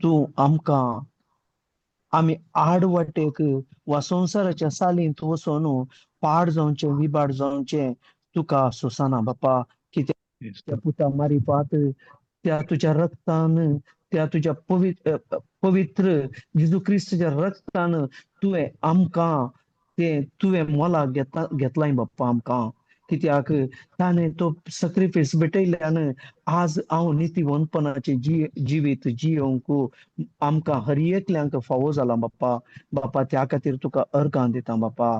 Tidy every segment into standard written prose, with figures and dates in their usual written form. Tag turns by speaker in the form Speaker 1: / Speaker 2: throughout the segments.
Speaker 1: तूं आमकां आमी आड वाटेक वा संवसाराच्या सालींत वचून पाड जावचें विबाड जावचें तुका सोंसना बापा. कित्याक त्या पुता मारिफात त्या तुज्या रक्तान, त्या तुज्या पवित्र पवित्र जेजू क्रिस्ताच्या रक्तान तुवें आमकां तें तुवें मोलाक घेतलाय बाप्पा आमकां. कित्याक ताणें तो सक्रिफायस भेटयल्यान आज हांव नितीवंतपणाचें जिवीत जियोवंक आमकां हर एकल्यांक फावो जालां बाप्पा. बाप्पा त्या खातीर तुका अर्गां दिता बाप्पा.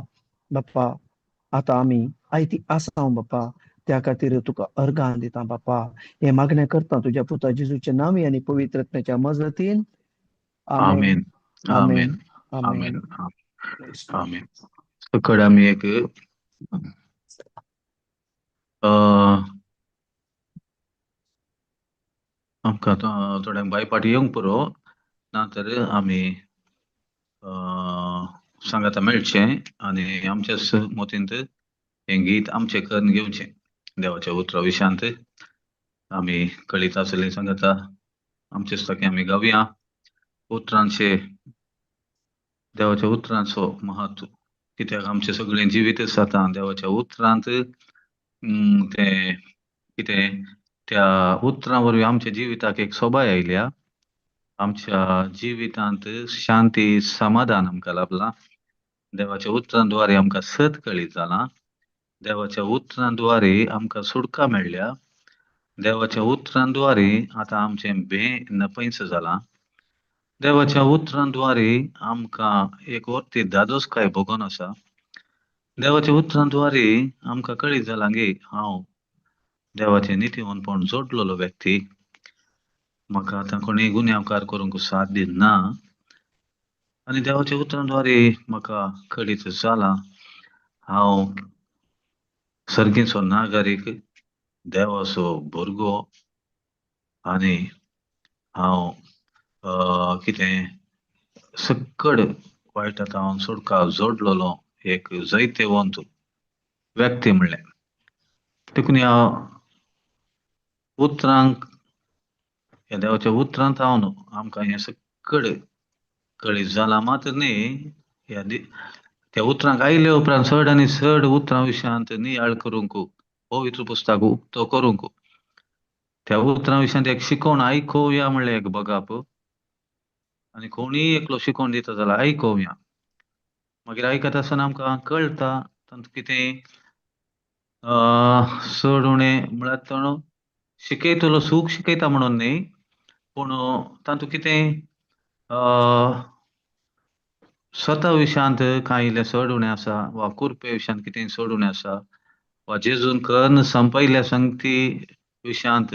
Speaker 1: बाप्पा आतां आमी आयती आसा बाप्पा, त्या खातीर तुका अर्गां दिता बाप्पा. हें मागणें करता तुज्या पुता जेजूच्या नांवी आनी पवित्र आत्म्याच्या मजतीन. आमेन.
Speaker 2: आमेन,
Speaker 1: आमेन,
Speaker 2: आमेन,
Speaker 1: आमेन.
Speaker 2: आमेन. सकड आमी एक आमकां थोड्यांक बाय पाटी येवंक पुरो, ना तर आमी सांगाता मेळचें आनी आमच्याच मतींत हें गीत आमचें करून घेवचें. देवाच्या उतरा विशांत आमी कळीत आसलें सांगाता आमचेच ताकी आमी गावया. उतरांचे, देवाच्या उतरांचो महत्व, कित्याक आमचें सगळें जिवीत आतां देवाच्या उतरांत तें कितें त्या उतरां वरवीं आमच्या जिविताक एक सोबाय आयल्या, आमच्या जिवितांत शांती समाधान आमकां लाभलां. देवाच्या उतरां द्वारे आमकां सत कळीत जालां, देवाच्या उतरां द्वारे आमकां सुटका मेळ्ळ्या, देवाच्या उतरां द्वारे आतां आमचें भें नपयस जालां, देवाच्या उतरां द्वारे आमकां एक वर्ती दादोसकाय भोगोन आसा, देवाच्या उतरां द्वारे आमकां कळीत जालां गे हांव देवाचें नितीवंतपण जोडलेलो व्यक्ती, म्हाका आतां कोणूय गुन्यांवकार करूंक साथ दिना आनी देवाच्या उतरां द्वारे म्हाका कळीत जालां हांव सर्गीचो नागरीक, देवाचो भुरगो आनी हांव कितें सक्कड वायट आतां हांव सुटका जोडलेलो एक जैतेवंत व्यक्ती म्हणलें. देखून ह्या उतरांक, ह्या देवाच्या उतरांत हांव आमकां हें सक्कड कळीत जालां मात न्ही, ह्या त्या उतरांक आयले उपरांत चड आनी चड उतरां विशयांत नियाळ करूंक, पवित्र पुस्तक उक्तो करूंक, त्या उतरां विशयांत एक शिकोवण आयकोवया म्हणलें एक बघप, आनी कोणीय एकलो शिकोवण दिता जाल्यार आयकोवया. मागीर आयकता आसतना आमकां कळटा तातूंत कितें चड उणें म्हळ्यार तो शिकयतलो सूख शिकयता म्हणून न्ही, पूण तातूंत कितें स्वता विशयांत कांय इल्लें चड उणें आसा वा कुरपे विशयांत कितें चड उणें आसा वा जेजून कन्न संपयल्या संगती विशयांत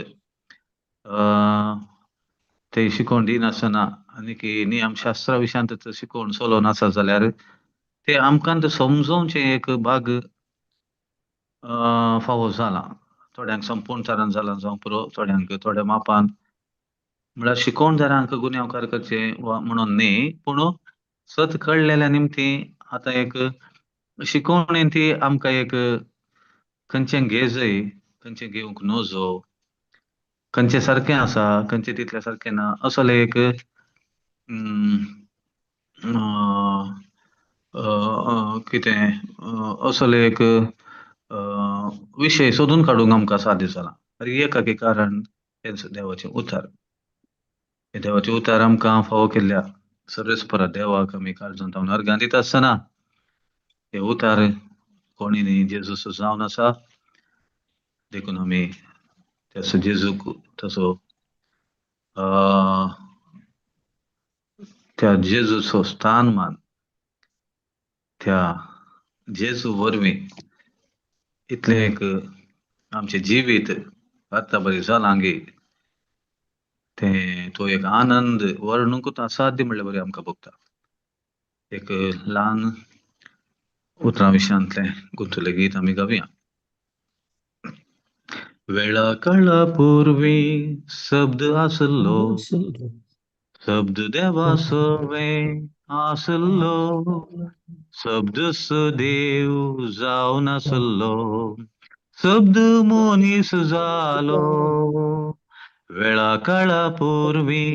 Speaker 2: ते शिकोवण दिनासतना आनी की नियमशास्त्रा विशयांत शिकोवण चलोवन आसा जाल्यार ते आमकां ते समजोवचें एक भाग फावो जालां. थोड्यांक संपूर्ण तरान जालां जावं पुरो, थोड्यांक थोड्या मापान, म्हळ्यार शिकोवणदारांक गुन्यांवकार करचे वा म्हणून न्ही, पूण सत कळ्ळेल्या निमती आतां एक शिकोवणेन ती आमकां एक खंयचें घेजय, खंयचें घेवंक नजो, खंयचें सारकें आसा, खंयचें तितलें सारकें ना, असलें एक कितें असलें एक विशय सोदून काडूंक आमकां साध्य जालां. एकाकी कारण हेंच देवाचें उतार. हे देवाचें उतार आमकां फावो केल्ल्या सर्वेस परत देवाक आमी काळजांत अर्गां दिता आसतना हे उतार कोणी न्ही जेजूस जावन आसा, देखून आमी त्याचो जेजूक तसो त्या जेजूचो स्थान मान, त्या जेजू वरवीं इतलें एक आमचें जिवीत आतां बरें जालां गे, तें तो एक आनंद वर्णुकूच असाध्य म्हणल्यार बरें आमकां भोगता. एक ल्हान उतरां विशयांतलें गुंतलें गीत आमी गावया. वेळा काळा पुर्वी शब्द आसलो, शब्द देवा सवें आसलो, शब्द देव जावन आसलो, शब्द मनीस जालो. वेळा काळा पूर्वी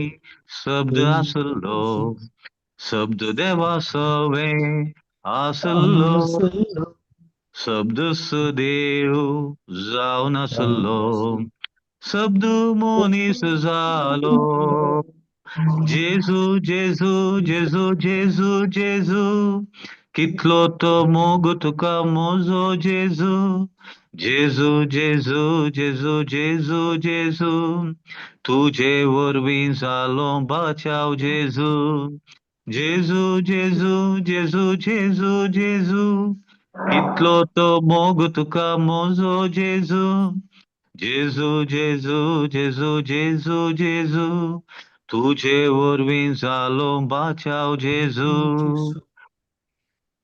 Speaker 2: शब्द आसलो, शब्द देवा सवे आसलो, शब्द देव जावन आसलो, शब्द मनीस जालो. जेजू जेजू जेजू जेजू जेजू, कितलो तो मोग तुका मोजो जेजू. जेजू जेजू जेजू जेजू जेजू, तुजे वरवीं जालो बाचाव जेजू. जेजू जेजू जेजू जेजू जेजू, कितलो तो मोग तुका मोजो जेजू. जेजू जेजू जेजू जेजू जेजू, तुजे वरवीं जालो बाचाव जेजू.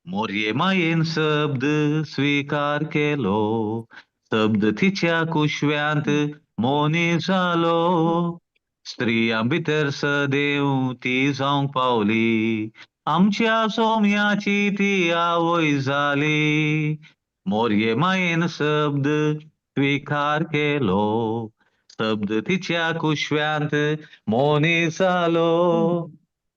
Speaker 2: मोरये मायेन शब्द स्वीकार केलो, शब्द तिच्या कुशव्यांत मोनी जालो. स्त्रियां भितर सदेव ती जावंक पावली, आमच्या सोम्याची ती आवय जाली. मोरये मायेन शब्द स्वीकार केलो, शब्द तिच्या कुशव्यांत मोनी जालो.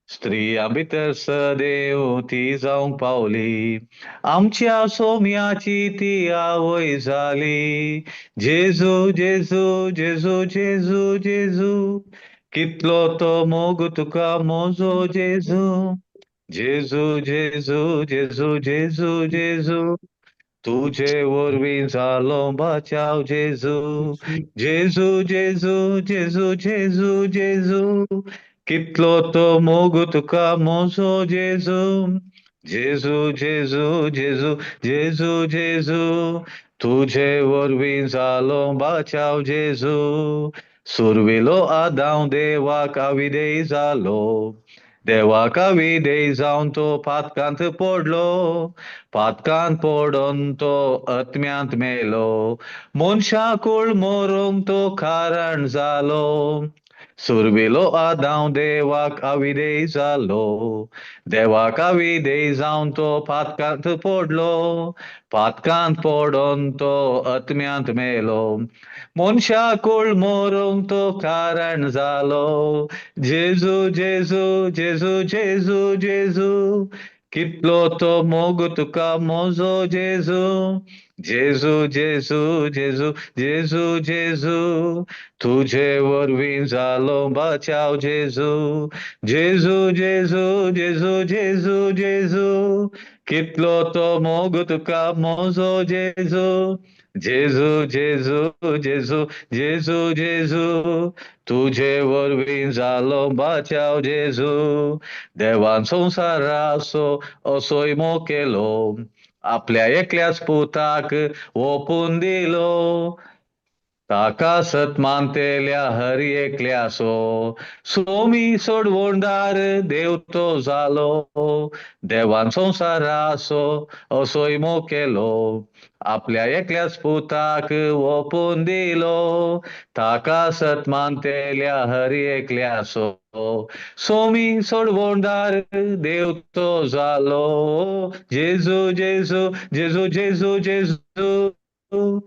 Speaker 2: स्त्रियां भितर सदेव ती जावंक पावली, आमच्या सोम्याची ती आवय जाली. जेजू जेजू जेजू जेजू जेजू, कितलो तो मोग तुका मोजो जेजू. जेजू जेजू जेजू जेजू जेजू, तुजे वरवीं जालो बाचाव जेजू. जेजू जेजू जेजू जेजू जेजू, कितलो तो मोग तुका मोजो जेजू. जेजू जेजू जेजू जेजू जेजू, तुजे वरवीं जालो बाचाव जेजू. सुरविलो आदांव देवाक अविदेय जालो, देवाक अविदेय जावन तो पातकांत पडलो, पातकांत पडोन तो आत्म्यांत मेलो, मनशाकूळ मरूंक तो कारण जालो. सुरविलो आदांव देवाक अविदेय जालो, देवाक अविदेय जावन तो पातकांत पडलो, पातकांत पडोन तो आत्म्यांत मेलो, मनशाकूळ मरूंक तो कारण जालो. जेजू जेजू जेजू जेजू जेजू, कितलो तो मोग तुका मोजो जेजू. जेजू जेजू जेजू जेजू जेजू, तुजे वरवीं जालो बाचाव जेजू. जेजू जेजू जेजू जेजू जेजू, कितलो तो मोग तुका मोजो जेजू. जेजू जेजू जेजू जेजू जेजू, तुजे वरवीं जालो बाचाव जेजू. देवान संवसाराचो असोय मोग केलो, आपल्या एकल्याच पुताक ओपून दिलो, ताका सत मानतेल्या हर एकल्यासो सोमी सोडवणदार देव तो जालो. देवान संवसाराचो असोय मोग केलो, आपल्या एकल्याच पुताक ओपून दिलो, ताका सत मानतेल्या हर एकल्यासो सोमी सोडवणदार देव तो जालो. जेजू जेजू जेजू जेजू जेजू,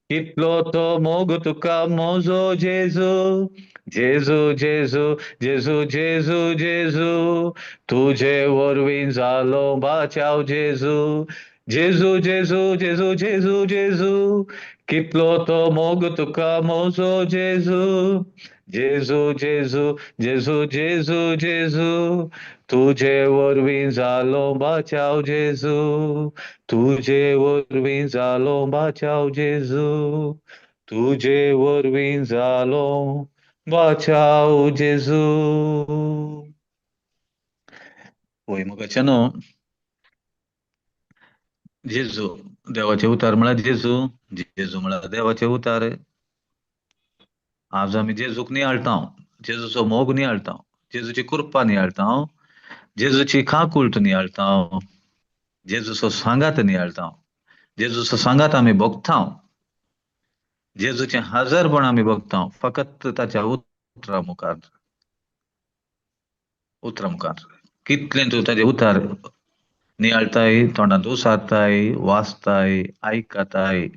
Speaker 2: कितलो तो मोग तुका मोजो जेजू. जेजू जेजू जेजू जेजू जेजू, तुजे वरवीं जालो बाचाव जेजू. जेजू जेजू जेजू जेजू जेजू, कितलो तो मोग तुका मोजो जेजू. जेजू जेजू जेजू जेजू जेजू, तुजे वरवीं जालो बाचाव जेजू. तुजे वरवीं जालो बाचाव जेजू. तुजे वरवीं जालो बाचाव जेजू. पळय मोगाच्या न्हू, जेजू देवाचे उतार म्हळ्यार जेजू, जेजू म्हळ्यार देवाचे उतार. आज आमी जेजूक नियाळटा, जेजूचो मोग नियाळटा, जेजूची कृपा नियाळटा, जेजूची काकुळट नियाळटा, जेजूचो सांगात नियाळटा, जेजूचो सांगात आमी भोगता, जेजूचें हजरपण आमी भोगता फकत ताच्या उतरा मुखार. उतरा मुखार कितलें तूं ताजे उतार नियाळताय, तोंडांत उसारताय, वाचताय, आयकताय,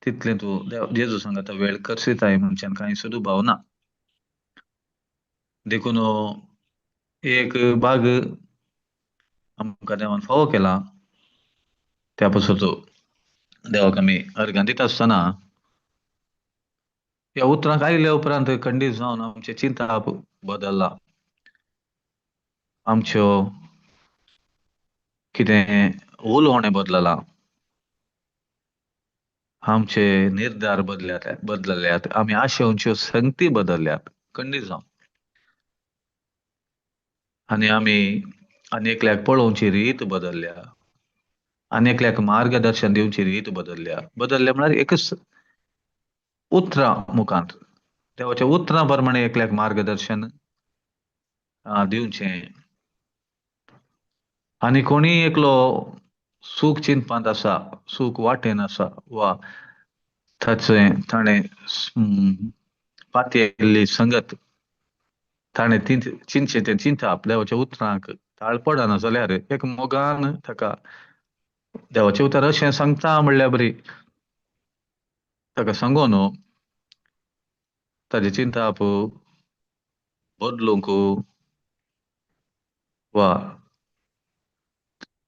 Speaker 2: तितलें तूं जेजू सांगाता वेळ करसिताय मनशान कांय सुद्दां भावना. देखून एक भाग आमकां देवान फावो केला, त्या पासत देवाक आमी अर्गां दिता आसतना ह्या उतरांक आयल्या उपरांत खंडीत जावन आमचें चिंताप बदल्ला, आमच्यो कितें उलोवणें बदललां, आमचे निर्धार बदल्यात बदलल्यात, आमी आशेवच्यो संगती बदलल्यात खंडीत जावन, आनी आमी आनी एकल्याक पळोवची रीत बदलल्या, आनी एकल्याक मार्गदर्शन दिवची रीत बदलल्या। बदलल्या म्हळ्यार एकच उतरां मुखांत देवाच्या उतरां प्रमाणे एकल्याक मार्गदर्शन दिवचें। आनी कोणीय एकलो सूख चिंतपांत आसा, सूख वाटेन आसा वा ताचें ताणें पातयेल्ली संगत ताणें चिंतचें तें चिंतप देवाच्या उतरांक ताळ पडना जाल्यार एक मोगान ताका देवाचें उतर अशें सांगता म्हणल्यार बरी ताका सांगो न्हू, ताजें चिंतप बदलूंक वा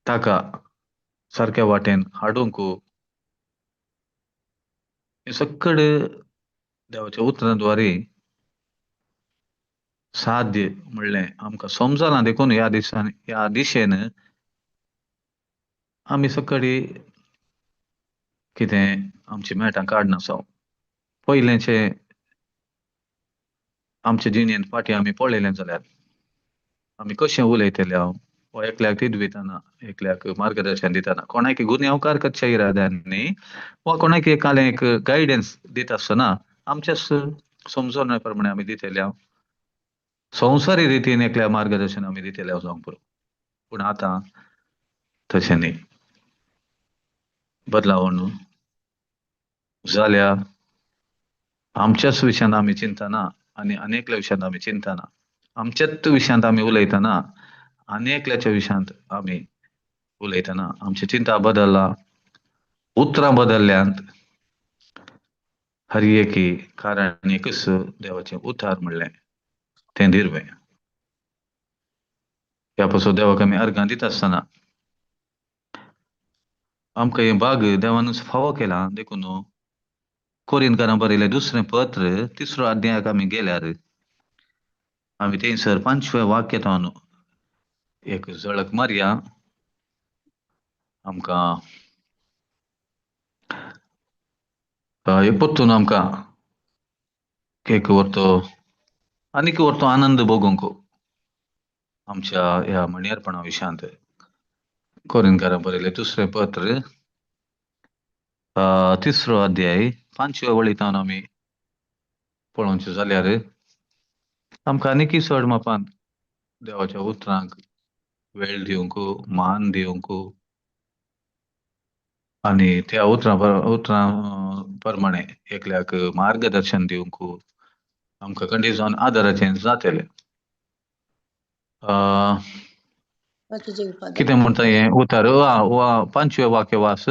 Speaker 2: ताका सारक्या वाटेन हाडूंक हें सगळें देवाच्या उतरां द्वारे साध्य म्हणलें आमकां समजना। देखून ह्या दिसांनी ह्या दिशेन आमी सकाळी कितें आमची मेटां काडनासो पयलेंचे आमचे जिणेंत फाटीं आमी पळयलें जाल्यार आमी कशें उलयतले हांव वा एकल्याक तिदवितना एकल्याक मार्गदर्शन दितना कोणाक गुन्यांवकार करच्या इराद्यांनी वा कोणाक एकालें एक गायडन्स दिता आसतना आमच्याच समजोवणे प्रमाणे आमी दितले हांव, संवसारी रितीन एकल्या मार्गदर्शन आमी दितले हांव जावंक पुरो। पूण आतां तशें न्ही, बदलावण जाल्या। आमच्याच विशयांत आमी चिंतना आनी अनेकल्या विशयांत आमी चिंतना, आमच्याच विशयांत आमी उलयतना अनेकल्याच्या विशयांत आमी उलयतना आमची चिंता बदलला, उतरां बदलल्यांत। हर एकी कारण एकच देवाचें उतार म्हणलें तें दिर्वें। ह्या पासून देवाक आमी अर्गां दिता आसतना आमकां हें भाग देवानूच फावो केला। देखून कोरिनकारां बरयलें दुसरें पत्र तिसरो अध्यायाक आमी गेल्यार आमी थंयसर पांचव्या वाक्यांत एक झळक मारया। आमकां एक परतून आमकां एक वरतो आनीक वरतो आनंद भोगूंक आमच्या ह्या म्हणयारपणा विशयांत कोरिनकारां बरयलें दुसरें पत्र तिसरो अध्याय पांचव्या वळींत आमी पळोवचें जाल्यार आमकां आनीकय चड मापान देवाच्या उतरांक वेळ दिवंक, मान दिवंक आनी त्या उतरां उतरां प्रमाणे एकल्याक मार्गदर्शन दिवंक आमकां खंडीत जावन आदाराचें जातलें। कितें म्हणटा हें उतर पांचवें वाक्य वास,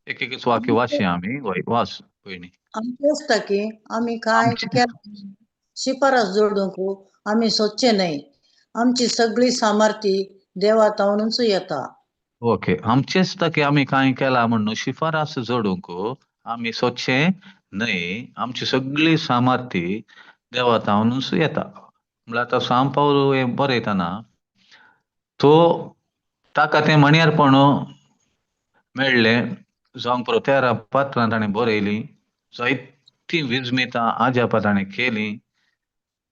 Speaker 2: एक एकच वाक्य वाचया आमी, वय वास पयलीं।
Speaker 3: आमचें आसता की आमी कांय शिफारस जोडूंक आमी सोदचें न्हय, आमची सगळी सामर्थ्य देवा तावनूच येता।
Speaker 2: ओके, आमचें आसता की आमी कांय केलां म्हणून शिफारस जोडूंक आमी सोदचें न्हय, आमची सगळी सामर्थ्य देवा तावनूच येता। म्हणल्यार आतां सांव पावल हें बरयतना तो ताका तें म्हणयारपण मेळ्ळें जावंक पुरो 13 पात्रां ताणें बरयलीं, जायतीं विजमितां आजापां ताणें केलीं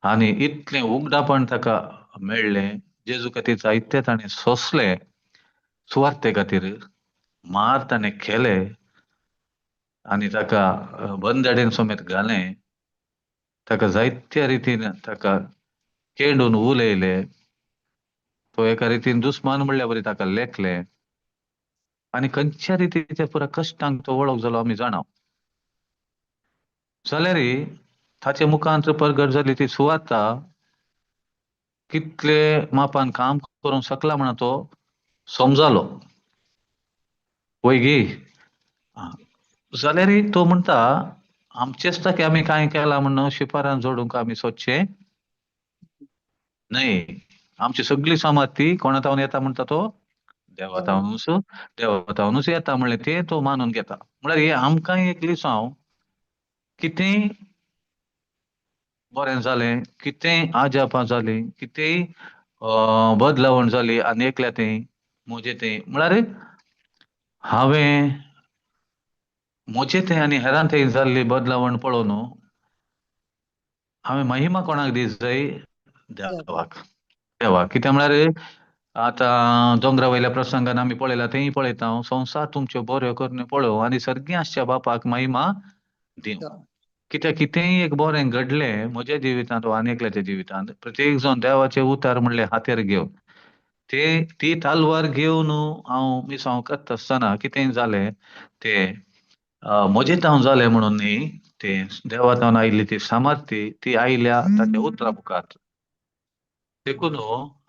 Speaker 2: आनी इतलें उगडापण ताका मेळ्ळें। जेजू खातीर जायते ताणें सोंसलें, सुवार्थे खातीर मार ताणें केले आनी ताका बंदडेन समेत घालें, ताका जायत्या रितीन ताका केंडून उलयले, तो एका रितीन दुस्मान म्हणल्या बरी ताका लेखले आनी खंयच्या रितीच्या पुरा कश्टांक तो वळख जालो आमी जाणा। जाल्यार ताचे मुखांत परगट जाली ती सुवार्ता कितले मापान काम करूंक शकला म्हणून तो समजालो वय गी। जाल्यार तो म्हणटा आमचेच की आमी कांय केलां म्हणून शिफारान जोडूंक आमी सोदचें न्हय. आमची सगळी सामर्थी कोणा तावन येता म्हणटा तो? देवा तावनूच, देवा तावनूच येता म्हणलें तें तो मानून घेता. म्हळ्यार हें आमकां एक लिसांव कितेंय बरें जालें, कितेंय आजापां जालीं, कितेंय बदलावण जाली आनी एकल्या तें म्हजें तें, म्हळ्यार हांवें म्हजें तें आनी हेरां थंय जाल्ली बदलावण पळोवन हांवें महिमा कोणाक दीस जाय? देवाक. देवाक. कितें म्हळ्यार आतां दोंगरा वयल्या प्रसंगान आमी पळयला तेंय पळयता, संवसार तुमच्यो बऱ्यो करण्यो पळोवं आनी सर्गी आसच्या बापाक महिमा दिवं. कित्याक कितेंय एक बरें घडलें म्हज्या जिवितांत वा आनी एकल्याच्या जिवितांत, प्रत्येक जाण देवाचे उतार म्हणले हातेर घेवन ते ती तालवार घेवन हांव मिसांव करता आसतना कितेंय जालें तें म्हजें तावन जालें म्हणून न्ही, तें देवा तावन आयिल्ली ती सामर्थ्य ती आयल्या ताच्या उतरा मुखार. देखून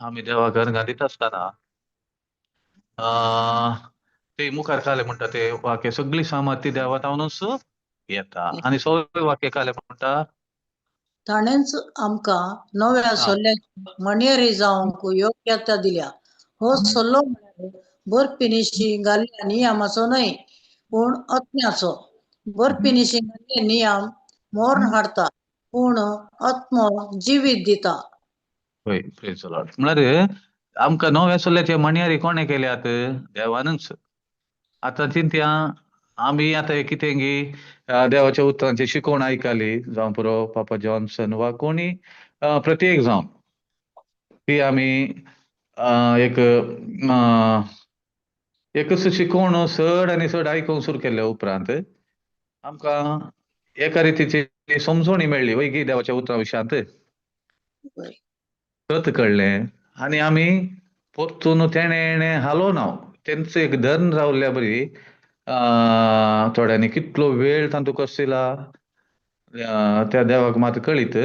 Speaker 2: आमी देवा घर घालीत आसतना ते मुखार काले म्हणटा ते वाक्य सगळी सामर्थ्य देवा तावनूच येता. आनी सगळे वाक्य काले म्हणटा,
Speaker 3: ताणेंच आमकां नव्या सल्ल्याची मणयेरी जावंक योग्यता दिल्या. हो सल्लो म्हळ्यार बर्फिनिशी घाल्ल्या नियमाचो न्हय, पूण आत्म्याचो. बर्फिनिशी घाल्ले नियम मोर्ण हाडटा, पूण आत्मो जिवीत दिता.
Speaker 2: हय, प्रेज the Lord. म्हळ्यार आमकां नव्या सल्ल्याचे मणयारी कोणें केल्यात? देवानूच. आतां चिंतया आमी आतां कितें गी देवाच्या उतरांची शिकवण आयकली, जावं पुरो पापा जॉन्सन वा कोणी प्रत्येक जावन ती आमी एक एकच शिकवण चड आनी चड आयकूंक सुरू केल्या उपरांत आमकां एका रितीची समजोणी मेळ्ळी वय गी देवाच्या उतरां विशयांत सत कळ्ळें आनी आमी परतून तेणें हालोना, तेंचो एक धर्न रावल्ल्या बरी. थोड्यांनी कितलो वेळ तांतू कसिला त्या देवाक मात कळीत.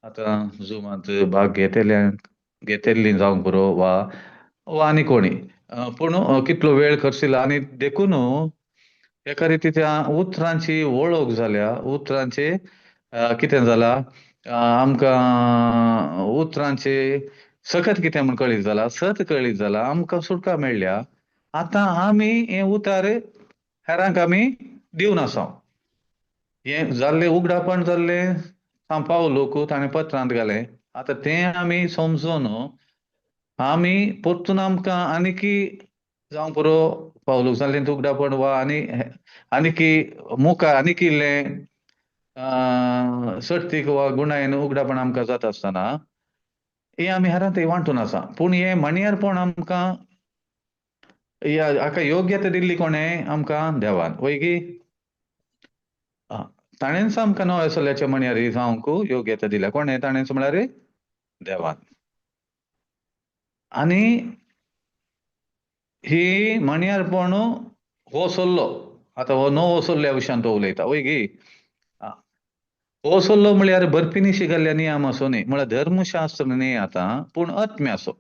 Speaker 2: आतां जुमांत भाग घेतल्या घेतिल्ली जावंक पुरो वा वा आनी कोणी, पूण कितलो वेळ खर्चिला आनी देखून एका रिती त्या उतरांची वळख जाल्या, उतरांचे कितें जाला आमकां, उतरांचे सकत कितें म्हूण कळीत जाला, सत कळीत जाला, आमकां सुटका मेळ्ळ्या. आतां आमी हें उतार हेरांक आमी दिवन आसा. हें जाल्लें उगडापण जाल्लें पावलोक ताणें पत्रांत घालें. आतां तें आमी समजून आमी परतून आमकां आनीकी जावं पुरो पावलूक जाल्लें उगडापण वा आनी आनीकी मुखार आनीक इल्लें सर्तीक वा गुणायन उगडापण आमकां जाता आसतना हें आमी हेरां थंय वांटून आसा. पूण हें मणयारपण आमकां हाका योग्यता दिल्ली कोणें? आमकां देवान. वय गी? ताणेंच आमकां नव्या सल्ल्याच्या मणयारी जावंक योग्यता दिल्या. कोणें? ताणेंच म्हळ्यार देवान. आनी ही मणयारपण हो सल्लो, आतां हो नवो सल्ल्या विशयान तो उलयता वय गी? हो सल्लो म्हळ्यार बर्फिनिशी घाल्ल्या नियम आसो न्ही, म्हळ्यार धर्मशास्त्र न्ही आतां, पूण आत्म्याचो.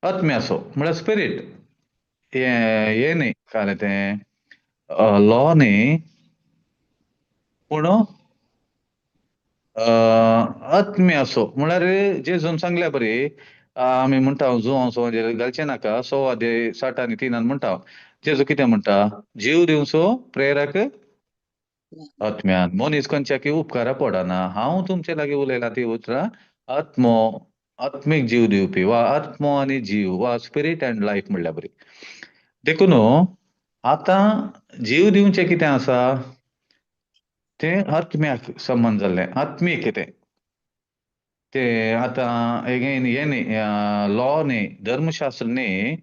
Speaker 2: आत्म्याचो म्हळ्यार स्पिरीट. हें न्ही कालें तें लॉ न्ही, पूण आत्म्याचो. म्हळ्यार जेजून सांगल्या बरी आमी म्हणटा जुवांव घालचें नाका, 1.5 आनी 3 म्हणटा. जेजू कितें म्हणटा? जीव दिवचो प्रेरक आत्म्यान, मनीस खंयच्या उपकारा पडना. हांव तुमचे लागीं उलयलां ती उतरां आत्मो, आत्मीक जीव दिवपी वा आत्मो आनी जीव वा स्पिरीट अँड लायफ म्हणल्या बरी. देखून आतां जीव दिवचें कितें आसा तें आत्म्याक संबंद जाल्लें, आत्मीक तें. ते आतां हें न्ही, लॉ न्ही, धर्मशास्त्र न्ही,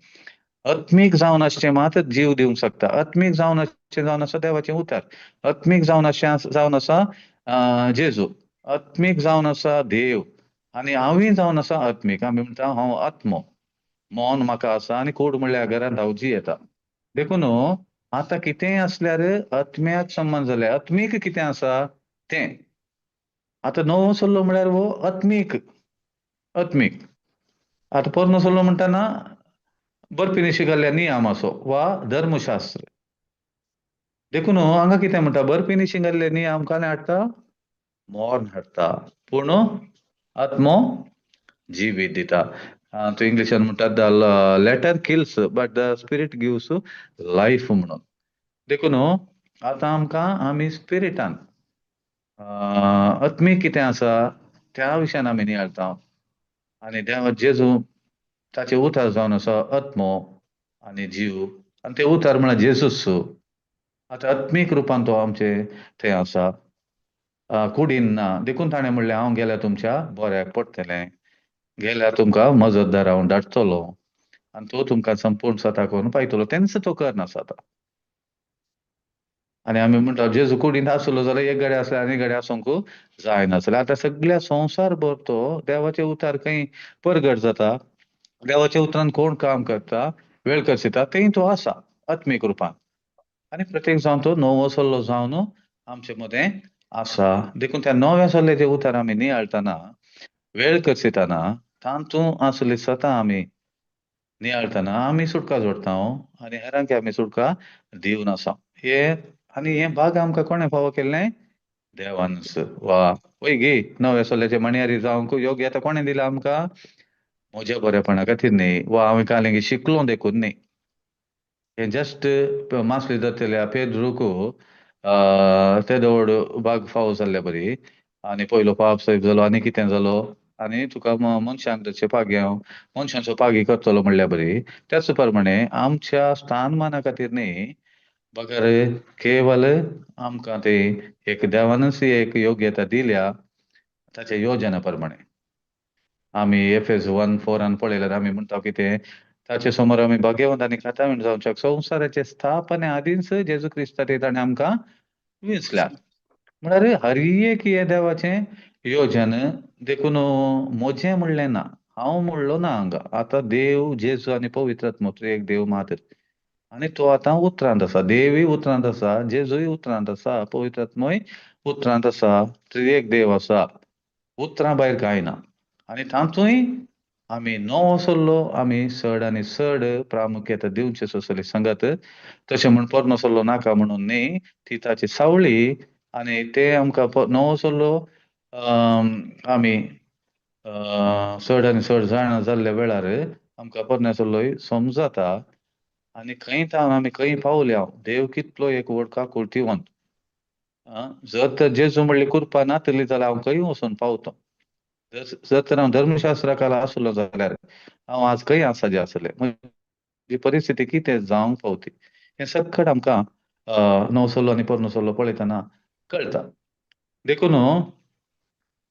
Speaker 2: आत्मीक जावन आसचें मात जीव दिवंक शकता. आत्मीक जावन आसचें जावन आसा देवाचें उतर, आत्मीक जावन आसचें जावन आसा जेजू, आत्मीक जावन आसा देव, आनी हांवूय जावन आसा आत्मीक. आमी म्हणटा हांव आत्मो, मन म्हाका आसा आनी कोड म्हणल्यार घरांत हांव जियेता. देखून आतां कितेंय आसल्यार आत्म्याक संबंद जालें. आत्मीक कितें आसा तें आतां नवो सल्लो म्हळ्यार हो आत्मीक. आत्मीक आतां पोरनो सल्लो म्हणटाना बर्फिनिशी घाल्ल्या नियम आसो वा धर्मशास्त्र. देखून हांगा कितें म्हणटा, बर्फिनिशी घाल्ले नियम कांय हाडटा? मोर्न हाडटा, पूण आत्मो जिवीत दिता. तूं इंग्लिशान म्हणटा the letter kills but the spirit gives life म्हणून. देखून आतां आमकां आमी स्पिरिटान आत्मीक कितें आसा त्या विशयान आमी नियाळता. आनी देवा जेजू ताचे उतार जावन आसा आत्मो आनी जीव, आनी ते उतार म्हळ्यार जेजूस. आतां आत्मीक रुपान तो आमचे थंय आसा, कुडीन ना. देखून ताणें म्हणलें हांव गेल्यार तुमच्या बऱ्याक पडटलें, गेल्यार तुमकां मजतदार हांव धाडटलो आनी तो तुमकां संपूर्ण सता करून पायतलो. तेंच तो करनासा आतां. आनी आमी म्हणटा जेजू कुडींत आसलो जाल्यार एक गडे आसले आनी गडे आसूंक जायनासले. आतां सगळ्या संवसार भर तो देवाचे उतार खंय परगट जाता, देवाच्या उतरान कोण काम करता, वेळ करसिता, तेंय तो आसा आत्मीक रुपान. आनी प्रत्येक जावन तो नवो सल्लो जावन आमचे मदें आसा. देखून त्या नव्या सल्ल्याचे उतार आमी नियाळतना, वेळ करसितना, तातूंत आसली सता आमी नियाळतना आमी सुटका जोडटा आनी हेरांक आमी सुटका दिवन आसा. हे आनी हे भाग आमकां कोणें फावो केल्लें? देवानच. वा वय गे नव्या सल्ल्याचे मणयारी जावंक योग्य आतां कोणें दिलां आमकां? म्हज्या बरेपणा खातीर न्ही, वा हांवें कालें शिकलो देखून न्ही. हें जस्ट मासली जातल्या पेद्रूक तेदो व्हड भाग फावो जाल्ले बरी, आनी पयलो पाप सयत जालो आनी कितें जालो, आनी तुका मनशांक तशें पागी हांव मनशांचो पागी करतलो म्हणल्या बरी. त्याच प्रमाणे आमच्या स्थानमाना खातीर न्ही, बगर केवल आमकां ते एक देवानच एक योग्यता दिल्या ताच्या योजना प्रमाणे. आमी एफ एस 1:4 पळयल्यार आमी म्हणटा कितें, ताचे समोर आमी भाग्यवंत आनी खातावीण जावच्याक संवसाराचे स्थापने आदींच जेजू क्रिस्ताचे ताणें आमकां विंचल्यात. म्हळ्यार हर एक हे देवाचें योजन. देखून म्हजें म्हणलें ना, हांव म्हणलो ना हांगा. आतां देव जेजू आनी पवित्र आत्मो एक देव मात, आनी तो आतां उतरांत आसा. देवूय उतरांत आसा, जेजूय उतरांत आसा, पवित्र आत्मोय उतरांत आसा. एक देव आसा, उतरां भायर कांय ना. आनी तातूंय आमी नवो सल्लो आमी चड आनी चड प्रामुख्यता दिवचे सोसली सांगात. तशें म्हण पोरणो सल्लो नाका म्हणून न्ही, ती ताची सावळी. आनी ते आमकां नवो सल्लो आमी चड आनी चड जाणा जाल्ल्या वेळार आमकां पोरण्या सल्लोय समजता. आनी खंय तावन आमी खंय पावल्या, देव कितलो एक व्हड काकुळतीवंत. जर तर जेजू म्हणली कृपा नातली जाल्यार हांव खंय वचून पावतो. जर तर हांव धर्मशास्त्रा खाला आसलो जाल्यार हांव आज खंय आसा जे आसले, म्हजी परिस्थिती कितें जावंक पावती. हें सक्कड आमकां नवो सल्लो आनी पोरणो सल्लो पळयतना कळटा. देखून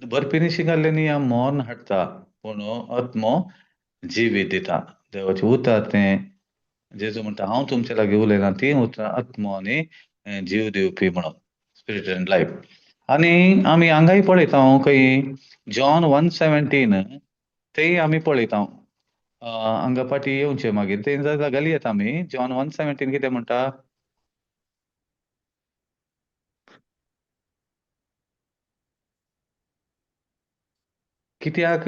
Speaker 2: बर्फिनी घाल्ले न्ही मरण हाडटा, पूण आत्मो जिवीत दिता. देवाचें उतर तें जेजू म्हणटा हांव तुमचे लागीं उलयना ती उतरां आत्मो आनी जीव दिवपी म्हणून, स्पिरिट एंड लायफ. आनी आमी हांगाय पळयता खंय जॉन 1:17 तेय आमी पळयता. हांगा फाटीं येवचें मागीर ते घाली येता आमी. जॉन 1:17 कितें म्हणटा? कित्याक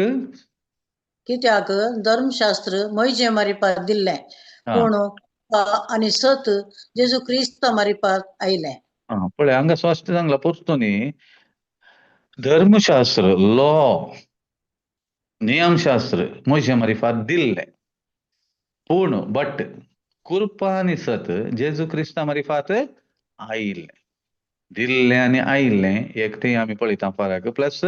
Speaker 3: कित्याक धर्मशास्त्र मोहिजे मारिपात दिल्लें, पूण आनी सत जेजू क्रिस्त मारिपात आयलें.
Speaker 2: पळय हांगा स्पश्ट सांगला परतून न्ही, धर्मशास्त्र लॉ नियमशास्त्र मोहिजे मारिफात दिल्लें, पूण बट कृपा आनी सत जेजू क्रिस्ता मारिफात आयिल्लें. दिल्लें आनी आयिल्लें एक तें आमी पळयता फरक. प्लस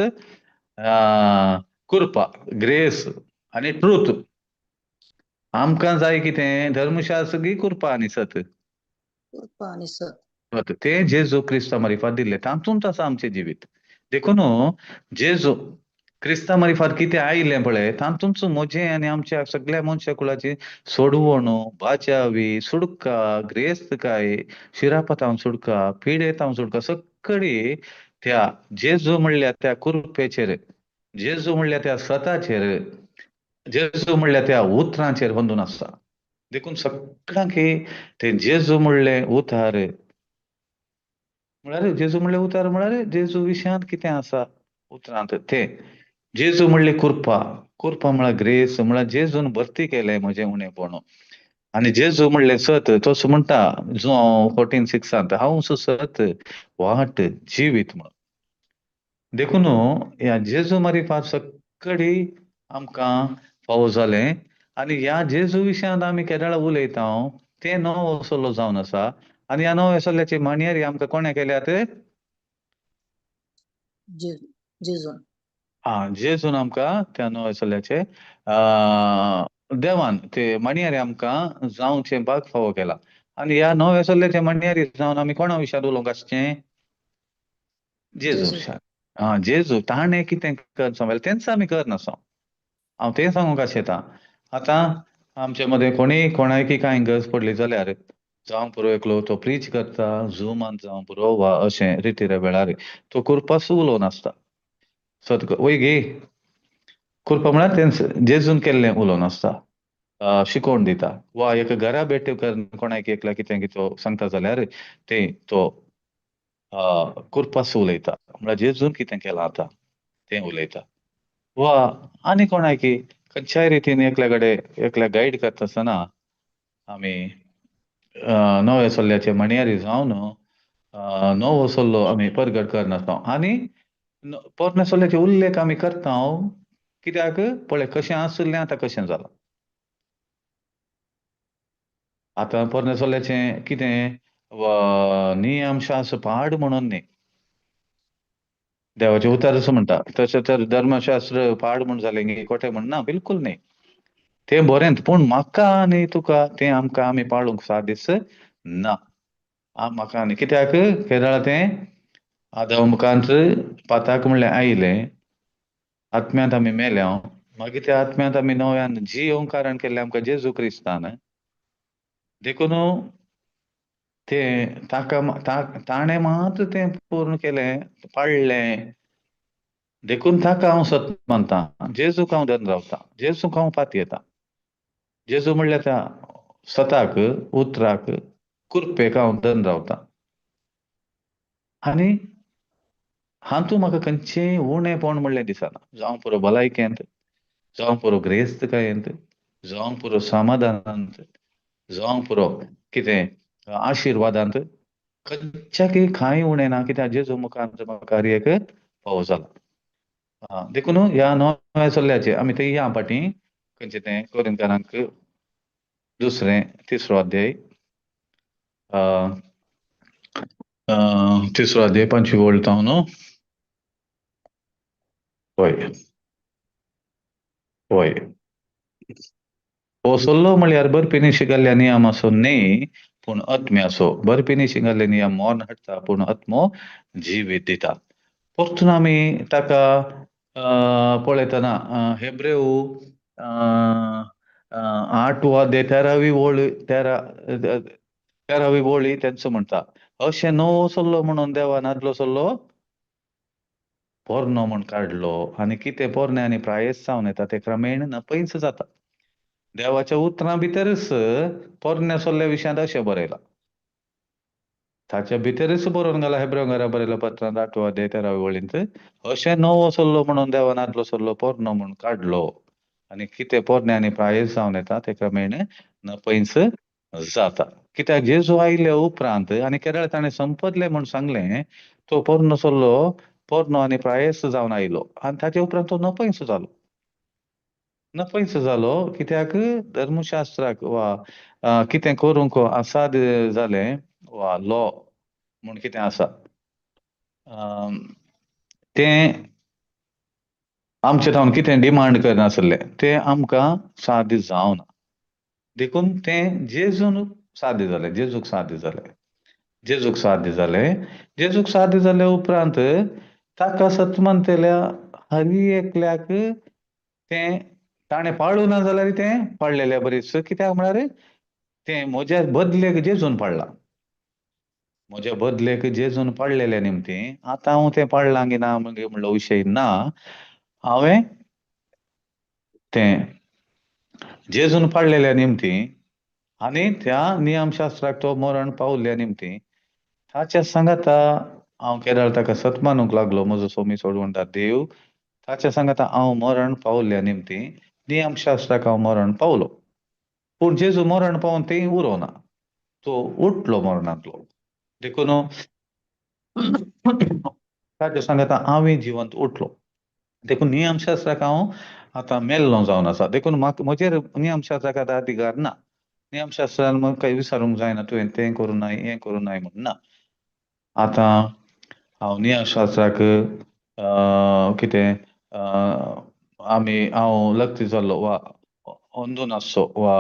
Speaker 2: कृपा ग्रेस आनी ट्रूथ. आमकां जाय कितें? धर्मशास्त्र की कृपा आनी सत.
Speaker 3: कृपा आनी सत
Speaker 2: तें जेजू क्रिस्ता मारिफात दिल्लें, तातूंत आसा आमचें जिवीत. देखून जेजू क्रिस्ता मारिफात कितें आयिल्लें पळय, तातूंत म्हजें आनी आमच्या सगळ्या मनशा कुळाची सोडवण, बाचावी, सुडका, ग्रेस्तकाय, शिरापतावन सुडका, पिडेतावन सुडका, सगळी त्या जेजू म्हणल्या त्या कृपेचेर, जेजू म्हणल्या त्या सताचेर, जेजू म्हणल्या त्या उतरांचेर बंदून आसा. देखून सगळ्यांक ते जेजू म्हणलें उतार म्हळ्यार, जेजू म्हणलें उतार म्हळ्यार जेजू विशयांत कितें आसा उतरांत तें. जेजू म्हणली कृपा, कृपा म्हळ्यार ग्रेस, म्हळ्यार जेजून भरती केलें म्हजें उणेपण. आनी जेजू म्हणलें सत, तसो म्हणटा 14:6 हांव सत वाट जिवीत म्हणून. देखून ह्या जेजू मारिफात कडी आमकां फावो जालें. आनी ह्या जेजू विशयांत आमी केदळा उलयता तें नवो सल्लो जावन आसा. आनी ह्या नव्या सल्ल्याची माणयारी आमकां कोणें केल्यात?
Speaker 3: जेजून.
Speaker 2: आं, जेजून आमकां त्या नव्या सल्ल्याचे देवान ते माणयारी आमकां जावचें भाग फावो केला. आनी ह्या नव्या सल्ल्याचे माणयारी जावन आमी कोणा विशयांत उलोवंक आसचें? जेजू विशयांत. आं, जेजू ताणें कितें कर सांगलें तेंच आमी करनासो. हांव तें सांगूंक आशेतां. आतां आमचे मदें कोणीय कोणायकी कांय गरज पडली जाल्यार जावं पुरो एकलो तो प्रीच करता झुमान जावं पुरो वा अशें रितीरे वेळार तो कुरपास उलोवन आसता. सत वय गे कुरपा म्हळ्यार तेंच जेजून केल्लें उलोवन आसता, शिकोवन दिता. वा एक घरा भेट करून कोणाक एकल्या कितें कितें सांगता जाल्यार ते तो कुरपास उलयता, म्हळ्यार जेजून कितें केलां आतां तें उलयता. वा आनी कोणाकी खंयच्याय रितीन एकल्या कडेन एकल्या गायड करता आसतना आमी नव्या सल्ल्याचे म्हणयारी जावन नवो सल्लो आमी परगट करनासता. आनी पोरण्या सल्ल्याचे उल्लेख आमी करता कित्याक पळय कशें आशिल्लें आतां कशें जालां. आतां पोरण्या सल्ल्याचें कितें नियम शास्त्र पाड म्हणून न्ही, देवाचें उतर असो म्हणटा. तशें तर धर्मशास्त्र पाड म्हूण जालें गी खोटें म्हण ना, बिलकूल न्ही, तें बरें. पूण म्हाका आनी तुका तें आमकां आमी पाळूंक सादीस ना. म्हाका आनी कित्याक केरळा तें आदाव मुखांत पाताक म्हणलें आयलें, आत्म्यांत आमी मेल्या, मागीर त्या आत्म्यांत आमी नव्यान जियोवंक कारण केल्लें आमकां जेजू क्रिस्तान. देखून तें ताका ताणें मात तें पूर्ण केलें, पाळ्ळें. देखून ताका हांव सत मानता, जेजूक हांव धरून रावता, जेजूक हांव पातयेता. जेजू म्हणल्यार त्या सताक, उतराक, कुरपेक हांव धरून रावता. आनी हातूंत म्हाका खंयचेंय उणेपण म्हणलें दिसना. जावं पुरो भलायकेंत, जावं पुरो ग्रेस्तकायेंत, जावं पुरो समाधानांत, जावं पुरो कितें आशिर्वादांत, खंयच्याकय कांय उणें ना. कित्याक जेजू मुखार म्हाका हर एक फावो जाला. देखून ह्या नव्या सल्ल्याचे आमी ते या फाटीं खंयचें तें कोरिंथानाक दुसरें तिसरो अध्याय, तिसरो अध्याय 5वी वळता न्हू. हय हय, हो सल्लो म्हळ्यार बरपी शिकल्ल्या नियम आसो न्ही, पूण आत्म्या आसो. बरपी शिकल्ले नियम मरण हाडटा, पूण आत्मो जिवीत दिता. परतून आमी ताका पळयतना हेब्रेव 8वो अध्याय 13वी वळी, 13वी वळी तेंचो म्हणटा, अशें नवो सल्लो म्हणून देवान आदलो सल्लो पोरनो म्हूण काडलो. आनी कितें पोरणे आनी प्रायस जावन येता तें क्रमेण नपयच जाता. देवाच्या उतरां भितरच पोरण्या सल्ल्या विशयांत अशें बरयलां, ताच्या भितरच बरोवन घाला. हेब्रेव घरा बरयल्या पत्रांत 8वो अध्याय 13वे वळींत, अशें नवो सल्लो म्हणून देवान आदलो सल्लो पोरनो म्हूण काडलो. आनी कितें पोरणे आनी प्रायस जावन येता तें क्रमेण नपयच जाता. कित्याक जेजू आयले उपरांत आनी केरळ ताणें संपदलें म्हूण सांगलें, तो पोरनो सल्लो पोरनो आनी प्रायस जावन आयलो आनी ताचे उपरांत तो नपयस जालो. नपयस जालो कित्याक धर्मशास्त्राक वा कितें करूंक आसाद जालें वा लॉ म्हूण कितें आसा तें आमचे थावन कितें डिमांड करनासलें, तें आमकां साध्य जावना. देखून तें जेजून साध्य जालें, जेजूक साध्य जालें, जेजूक साध्य जालें. जेजूक साध्य जाले उपरांत ताका सत मानतल्या हरी एकल्याक तें ताणें पाळूं ना जाल्यार तें पाळलेल्या बरीच. कित्याक म्हळ्यार तें म्हज्या बदलेक जेजून पाळ्ळां, म्हज्या बदलेक जेजून पाळलेल्या निमतीं आतां हांव तें पाळ्ळां की ना मागीर म्हणलो विशय ना. हांवें तें जेजून पाळलेल्या निमतीं आनी त्या नियमशास्त्राक तो मरण पावल्ल्या निमतीं ताच्या सांगाता हांव केदळ ताका सत मानूंक लागलो, म्हजो सोमी सोडवणदार देव, ताच्या सांगाता हांव मरण पावल्ल्या निमतीं नियमशास्त्राक हांव मरण पावलो. पूण जेजू मरण पावून तें उरोना, तो उठलो मरणांतलो. देखून ताच्या सांगाता हांवूय जिवंत उठलो. देखून नियमशास्त्राक हांव आतां मेल्लो जावन आसा. देखून म्हाका म्हजेर नियमशास्त्राक आतां अधिकार ना. नियमशास्त्रान म्हाका कांय विचारूंक जायना, तुवें तें करूं नाय, हें करूं नाय म्हूण ना. आतां हांव नियमशास्त्राक कितें आमी हांव लग्ती जाल्लो वा अंदून आसचो वा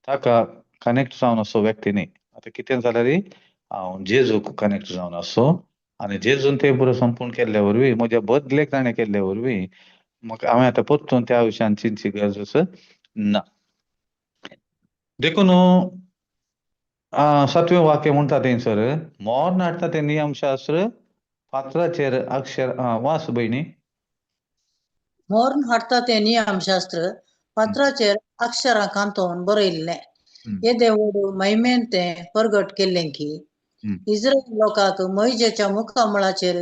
Speaker 2: ताका कनेक्ट जावन आसचो व्यक्ती न्ही. आतां कितें जाल्यार हांव जेजूक कनेक्ट जावन आसचो आनी जेजून तें पुरो संपूर्ण केल्ले वरवीं, म्हज्या बदलेक ताणें केल्ले वरवीं म्हाका हांवें आतां परतून त्या विशयान चिंतची गरज ना. देखून सातवें वाक्य म्हणटा थंयसर, मोर हाडटा तें नियमशास्त्र फातराचेर अक्षर. वास भयणी.
Speaker 3: मोर्न हाडटा तें नियमशास्त्र फातराचेर अक्षरां कांतोवन बरयल्लें. येदे व्हड महिमेन तें परगट केल्लें की इस्रायल लोकांक मोहिजेच्या मुखामळाचेर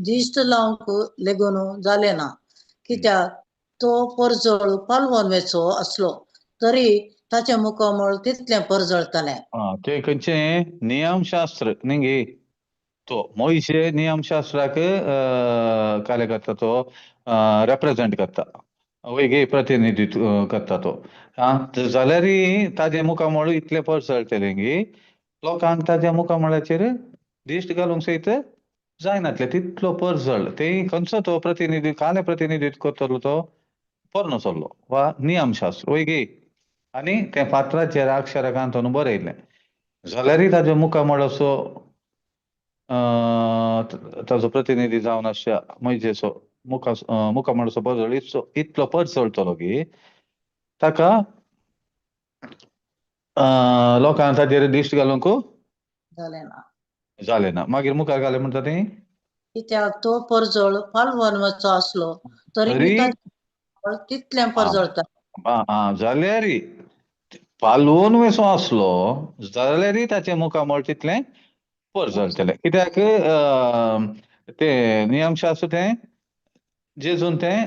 Speaker 3: दिश्ट लावंक लेगून जालें ना, कित्याक तो परजळ पालवून वेचो आसलो तरी ताचें मुखामळ तितलें परजळतालें.
Speaker 2: ते खंयचें नियमशास्त्र न्ही गे, तो मोयशे नियमशास्त्राक कार्य करता, तो रेप्रेजेंट करता, वय गे, प्रतिनिधित्व करता तो. आं, जाल्यार ताजे मुखामळ इतलें परजळटलें गी लोकांक ताज्या मुखामळाचेर दिश्ट घालूंक सयत जायनातलें, तितलो परजळ. ते खंयचो तो प्रतिनिधी काले प्रतिनिधित्व करतलो, तो पोरणो चल्लो वा नियमशास्त्र, वय गे. आनी तें फातराचेर अक्षरां कांतून बरयलें जाल्यारय ताज्या मुखामळ असो ताजो प्रतिनिधी जावन आसच्या मोयजेचो मुखामळाचो परजळ इतलो परजळटलो की ताका लोकांक ताजेर दिश्ट घालूंक
Speaker 3: जालें ना,
Speaker 2: जालें ना. मागीर मुखार घालें म्हणटा तें,
Speaker 3: कित्याक तो परजळ पालवून वचो आसलो तरी तितलें परजळता.
Speaker 2: आं, जाल्यार पालवून वेसो आसलो जाल्यारय ताचें मुखामळ तितलें परजळटलें. कित्याक तें नियमशास्त्र तें जेजून तें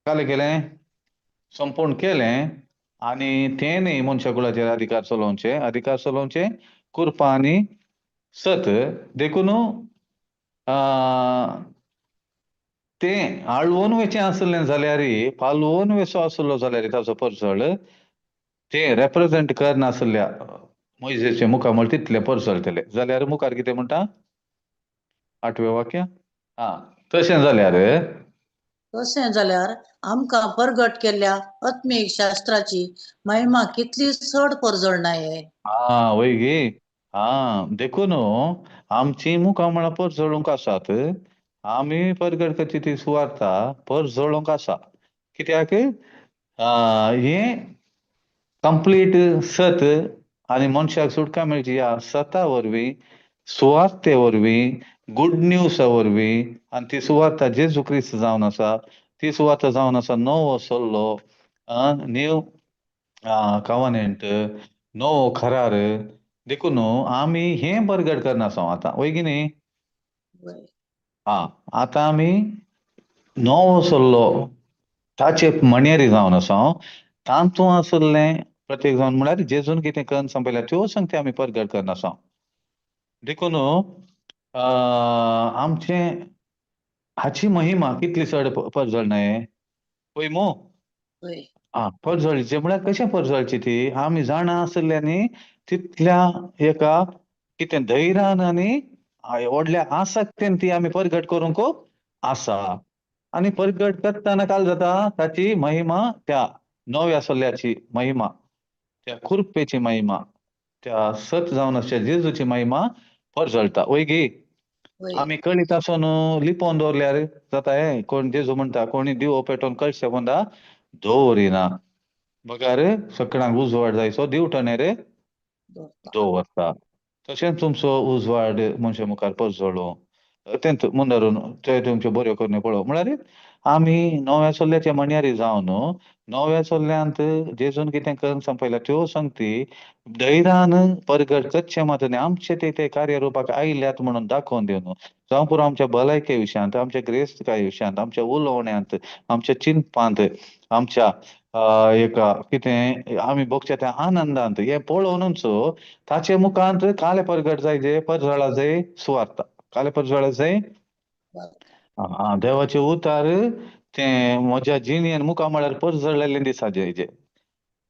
Speaker 2: कालें केलें, संपूर्ण केलें आनी तें न्ही मनशा कुळाचेर अधिकार चलोवचें, अधिकार चलोवचें कृपा आनी सत. देखून तें आळवून वेचें आसलें जाल्यार, पालवून वेचो आसलो जाल्यार ताचो परजळ तें रेप्रेजेंट करनासल्या मोयजेचें मुखामळ तितलें परजळटलें. जाल्यार मुखार कितें म्हणटा आठवें वाक्य? आं, तशें जाल्यार,
Speaker 3: तशें जाल्यार आमकां परगट केल्ल्या आत्मीक शास्त्राची महिमा कितली चड परजळनाये.
Speaker 2: आं, वय गे. आं, देखून आमची मुखामळां परजळूंक आसात, आमी परगट करची ती सुवार्ता परजळूंक आसा. कित्याक हें कंप्लीट सत आनी मनशाक सुटका मेळची ह्या सता वरवीं, सुवार्ते वरवीं, गुड न्यूजा वरवीं. आनी ती सुवार्ता जेजू क्रिस्त जावन आसा, ती सुवार्ता जावन आसा नवो सल्लो, न्यू कवनेंट, नवो करार. देखून आमी हें परगट करनासा आतां, वय की न्ही? आं, आतां आमी नवो सल्लो ताचे मणेरी जावन आसा, तातूंत आसलें प्रत्येक जावन म्हळ्यार जेजून कितें करून संपयल्या त्यो संगती आमी परगट करनासा. देखून आमचें हाची महिमा कितली चड परजळनाये, पळय मू. आं, परजळचे म्हळ्यार कशें परजळची ती आमी जाणा आसल्यांनी तितल्या एका कितें धैर्यान आनी व्हडल्या आसक्तेन ती आमी परगट करूंक आसा. आनी परगट करतना काल जाता ताची महिमा, त्या नव्या सल्ल्याची महिमा, त्या कृपेची महिमा, त्या सत जावन आसच्या जेजूची महिमा परजळटा, वय गे. आमी कळीत आसून लिपोवन दवरल्यार जाता हें. कोण जेजू म्हणटा कोणी दिवो पेटोवन कळशे पोंदा दवरिना, बगार सगळ्यांक उजवाड जायचो दिवटणेर दवरता. तशेंच तुमचो उजवाड मनशा मुखार परजळो, तेंच मुंदारून ते तुमच्यो बऱ्यो करण्यो पळोवप. म्हळ्यार आमी नव्या चल्ल्याच्या मणयारी जावन नव्या चल्ल्यांत जेजून कितें करून संपयल्या त्यो संगती धैर्यान परगट करचें मात न्ही, आमचे ते ते कार्यरुपाक आयल्यात म्हणून दाखोवन दिवन, जावं पुरो आमच्या भलायके विशयांत, आमच्या ग्रेस्तकाय विशयांत, आमच्या उलोवण्यांत, आमच्या चिंतपांत, आमच्या एका कितें आमी भोगच्या त्या आनंदांत, हें पळोवनूच ताचे मुखांत काले परगट जाय, परजळा जाय सुवार्ता, काले परजळा जाय देवाचे उतार
Speaker 4: तें म्हज्या जिणेन मुखार म्हळ्यार परजळ्ळेलें दिसा जे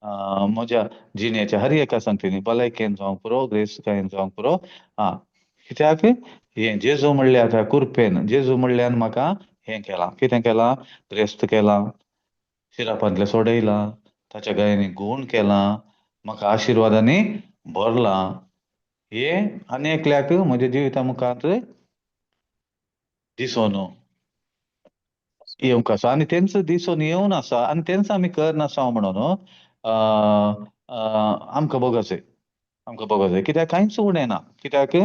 Speaker 4: म्हज्या जिणेच्या हर एका संगतीनी भलायकेन जावंक पुरो, ग्रेसकायेन जावंक पुरो. आं, कित्याक हें जेजू म्हणल्यार त्या कुरपेन, जेजू म्हणल्यान म्हाका हें केलां. कितें केलां? ग्रेस्त केलां, शिरापांतलें सोडयलां, ताच्या गायांनी गूण केलां, म्हाका आशिर्वादांनी भरलां. हें आनी एकल्याक म्हज्या जिविता मुखार दिसोन येवंक आसा आनी तेंच दिसून येवन आसा आनी तेंच आमी करनासा म्हणून आमकां भोगोसे, आमकां भोगोसे. कित्याक कांयच उणें ना. कित्याक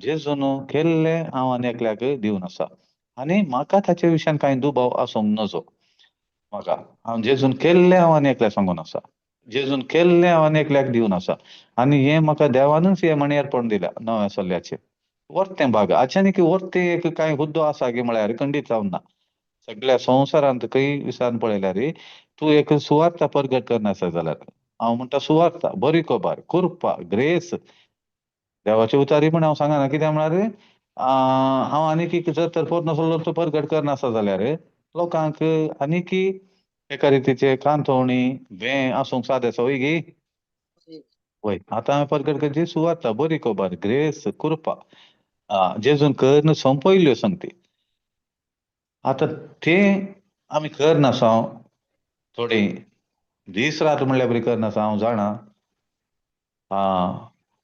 Speaker 4: जेजून केल्लें हांव आनी एकल्याक दिवन आसा आनी म्हाका ताचे विशयान कांय दुबाव आसूंक नजो. म्हाका हांव जेजून केल्लें हांव आनी एकल्याक सांगून आसा, जेजून केल्लें हांव आनी एकल्याक दिवन आसा आनी हें म्हाका देवानूच हें म्हणयारपण दिल्या नव्या सल्ल्याचें वर्तें भाग. अचानक वर्तें एक कांय हुद्दो आसा की म्हळ्यार खंडीत जावन ना. सगळ्या संवसारांत खंय विसान पळयल्यार तूं एक सुवार्ता परगट करनासा जाल्यार हांव म्हणटा सुवार्ता, बरी खबर, कृपा, ग्रेस, देवाचे उतारी म्हण हांव सांगना. कित्याक म्हळ्यार हांव आनीक एक जर तर पोर नासलो तो परगट करनासा जाल्यार लोकांक आनीक एका रितीचे कांतोवणी भें आसूंक साद आसा, वय गी? वय. आतां हांवें परगट करची सुवार्ता, बरी खबर, ग्रेस, कृपा, जेजून करून सोंपयल्ल्यो संगती. आतां तें आमी करनासा, थोडी दीस रात म्हणल्यार बरी करनासा, हांव जाणा.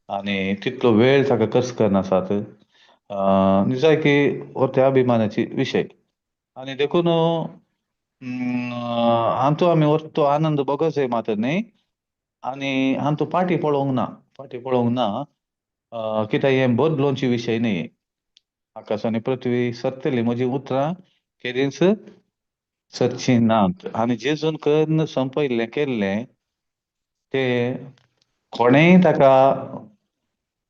Speaker 4: आनी तितलो वेळ ताका कस करनासात निजाय की हो त्या अभिमानाची विशय. आनी देखून हातूंत आमी वरतो आनंद भोगोसय मात न्ही आनी हातूंत पाटी पळोवंक ना, पाटी पळोवंक ना. कित्याक हें बदलोवची विशय न्ही. आकाश आनी पृथ्वी सरतली, म्हजी उतरां केदींच सरची नात. आनी जेजून करून संपयल्लें केल्लें तें कोणेंय ताका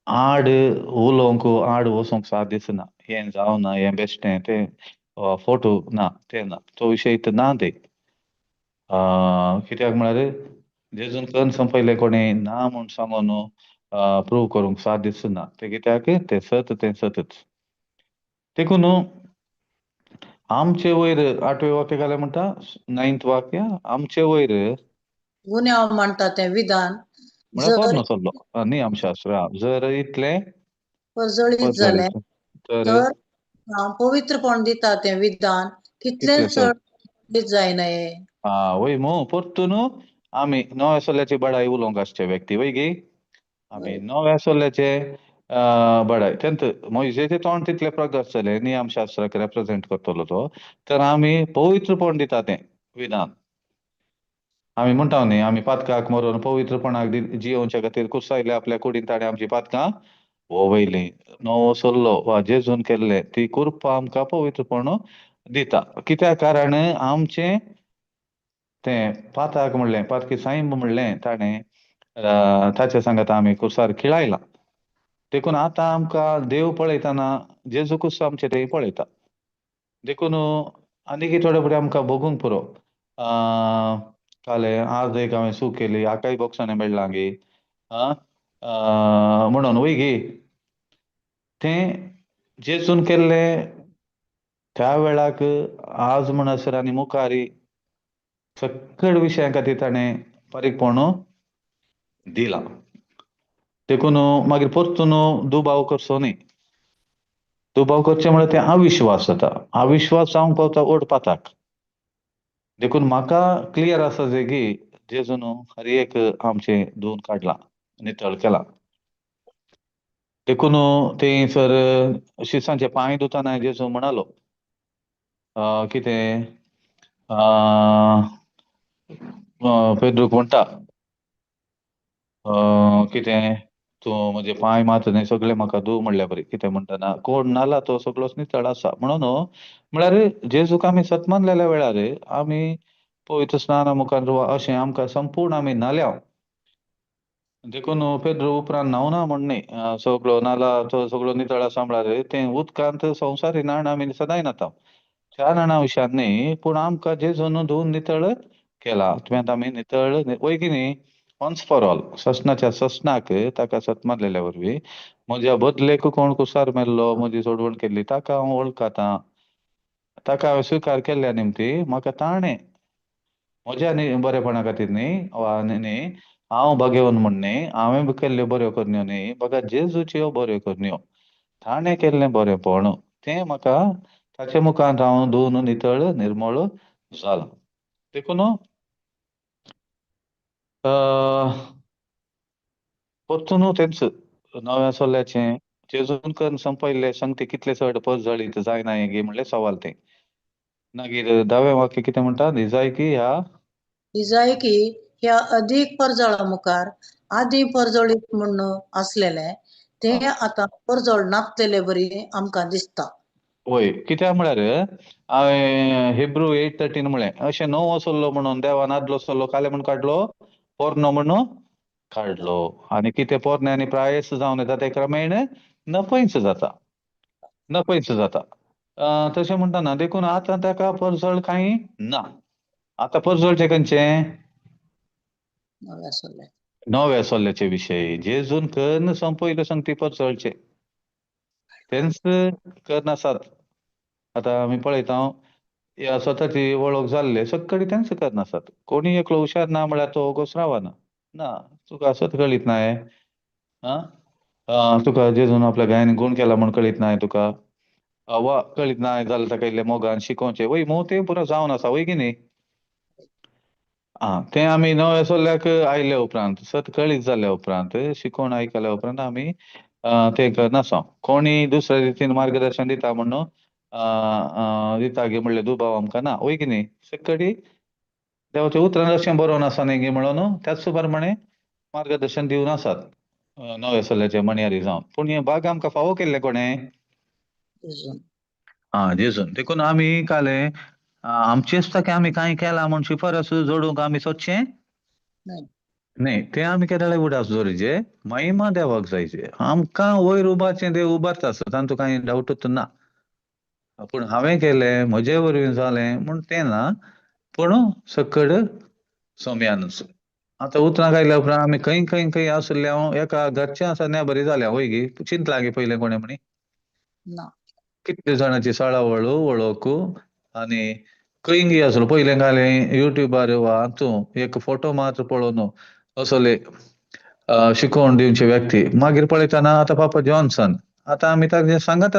Speaker 4: आड उलोवंक आड वचूंक साथ दिसना. हें जावना, हें बेश्टें, तें फोटो ना, तें ना, तो विशय तर ना ते. कित्याक म्हळ्यार जेजून करून संपयलें कोणें ना म्हूण सांगून प्रूव करूंक साथ दिसना. तें कित्याक तें सत, तें सतच. देखून आमचे वयर आठवें वाक्य घालें म्हणटा, नायन्थ वाक्य, आमचे वयर
Speaker 3: गुन्यांव म्हणटा तें विधान
Speaker 4: म्हळ्यार पोर नासलो नियमशास्त्र जर इतलें
Speaker 3: परजळीत जालें तर पवित्रपण दिता तें विधान कितलें चड जायना.
Speaker 4: आं वय मू परतून आमी नव्या सोल्याची बडाय उलोवंक आसचे व्यक्ती, वय गी? आमी नव्या सोल्याचे बडाय तेंत मोयजेचें तोंड तितलें प्रगत जालें नियमशास्त्राक रेप्रेजेंट करतलो तो, तर आमी पवित्रपण दिता तें विधान. आमी म्हणटा न्ही, आमी पातकाक मरोन पवित्रपणाक जियोवच्या खातीर कुर्सायले आपल्या कुडीन ताणें आमची पातकां वयली. नवो सल्लो वा जेजून केल्लें ती कृपा आमकां पवित्रपण दिता. कित्याक कारण आमचें तें पाताक म्हणलें, पातकी सायब म्हणलें ताणें ताचे सांगात आमी कुर्सार खिळायलां. देखून आतां आमकां देव पळयतना जेजू कुर्स आमचें तें पळयता. देखून आनीक थोडे फुडें आमकां भोगूंक पुरो. काले आज एक हांवें चूक केली, हाकाय बोगसाणें मेळ्ळां गी म्हणून वय गी? तें जेजून केल्लें त्या वेळाक आज म्हणसर आनी मुखारी सगळ विशयां खातीर ताणें फारीकपण दिलां. देखून मागीर परतून दुबाव करचो न्ही. दुबाव करचें म्हळ्यार तें अविश्वास जाता. अविश्वास जावंक पावता व्हड पाताक. देखून म्हाका क्लियर आसा जे की जेजून हर एक आमचें धुवन काडलां, नितळ केलां. देखून ते सर शिसांचे पांय धुतना जेजू म्हणालो कितें पेद्रूक म्हणटा कितें तूं म्हजे पांय मात न्ही सगळे म्हाका धू म्हणल्या बरी. कितें म्हणटना कोण नाला तो सगळोच नितळ आसा म्हणून म्हळ्यार जेजूक आमी सतमानलेल्या वेळार आमी पवित्र स्नाना मुखार अशें आमकां संपूर्ण आमी न्हाल्या. देखून पेद्रू उपरांत न्हावना म्हण न्ही, सगळो नाला तो सगळो नितळ आसा म्हळ्यार तें उदकांत संवसारी न्हाण आमी सदांय न्हाता, त्या न्हाणा विशयान न्ही, पूण आमकां जेजून धुवन नितळ केला, तुवें आमी नितळ वय की न्ही? वन्स फॉर ऑल ससनाच्या ससनाक ताका सतमानलेल्या वरवीं म्हज्या बदलेक कोण कुसार मेल्लो, म्हजी सोडवण केल्ली, ताका हांव वळखतां. ताका हांवें स्विकार केल्ल्या निमती म्हाका ताणें म्हज्या न्ही बरेपणा खातीर न्ही वा न्ही हांव भागेवन म्हण न्ही, हांवें बी केल्ल्यो बऱ्यो करण्यो न्ही, बघा जेजूच्यो बऱ्यो करण्यो, ताणें केल्लें बरेंपण तें म्हाका ताचे मुखार हांव धुवन नितळ निर्मळ जालां। देखून परतून तेंच नव्या सोल्ल्याचें जेजून करून संपयल्ले संगती कितले चड परजळीत जायना गे म्हणलें सवाल तें। मागीर दावें वाक्य कितें म्हणटा, निजायकी ह्या
Speaker 3: निजायकी ह्या अदीक परजळा मुखार आदी परजळीत म्हूण आसलेलें तें आतां परजळ नासलेले बरी आमकां दिसता।
Speaker 4: वय, कित्याक म्हळ्यार हांवें हिब्रू 8:13 म्हळें अशें नवो सोल्लो म्हणून देवान आदलो सोल्लो काले म्हूण काडलो, पोरनो म्हणून काडलो, आनी कितें पोरणे आनी प्रायस जावन येता तें क्रमेण नपयच जाता, नपयच जाता। तशें म्हणटा देखून आतां ताका परजळ कांय ना। आतां परजळचें खंयचें? नव्या सोल्ल्याचे विशय जेजून करून संपयलो संगती परजळचे तेंच करन आसात। आतां आमी पळयता ह्या स्वताची वळख जाल्ले सगळी तेंच करन आसात। कोणी एकलो हुशार ना म्हळ्यार तो ओगोस रावना ना, तुका सत कळीत ना हें, तुका जेजून आपल्या गायन गुण केला म्हूण कळीत ना तुका, वा कळीत ना जाल्यार ताका इल्लें मोगान शिकोवचें वय मोग तें पुरो जावन आसा वय की न्ही। आं, तें आमी नव्या सोल्ल्याक आयल्या उपरांत सत कळीत जाल्या उपरांत शिकोवन आयकल्या उपरांत आमी तें करनासा। कोणी दुसऱ्या रितीन मार्गदर्शन दिता म्हणून दिता गे म्हणलें दुबाव आमकां ना वय की न्ही। सगळी देवाच्या उतरान अशें बरोवन आसा न्ही गे म्हणून त्याच प्रमाणे मार्गदर्शन दिवन आसात नव्या सोल्ल्याचे म्हणयारी जावन। पूण हें भाग आमकां फावो केल्लें कोणें? आं, जेजून। देखून आमी काले आमचेच ताका आमी कांय केलां म्हूण शिफारस जोडूंक आमी सोदचें न्ही, तें आमी केदळे उडास दवरिचे, महिमा देवाक जायचे, आमकां वयर उबारचें देव उबारता आसता, तातूंत कांय डावटूच ना। पूण हांवें केलें म्हजे वरवीं जालें म्हूण तें ना, पूण सकड सोम्यानूच। आतां उतरां गायल्या उपरांत आमी खंय खंय खंय आसुल्ले हांव एका घरचें आसा न्या बरी जाल्या वय गी चिंतलां गे पयलें कोणें म्हणी कितले जाणांची साळावळ वळख आनी खंय गी आसलो पयलें घालें युट्यूबार वा तूं एक फोटो मात्र पळोवन असले शिकोवन दिवचे व्यक्ती मागीर पळयतना आतां पापा जॉन्सन आतां आमी ताका सांगत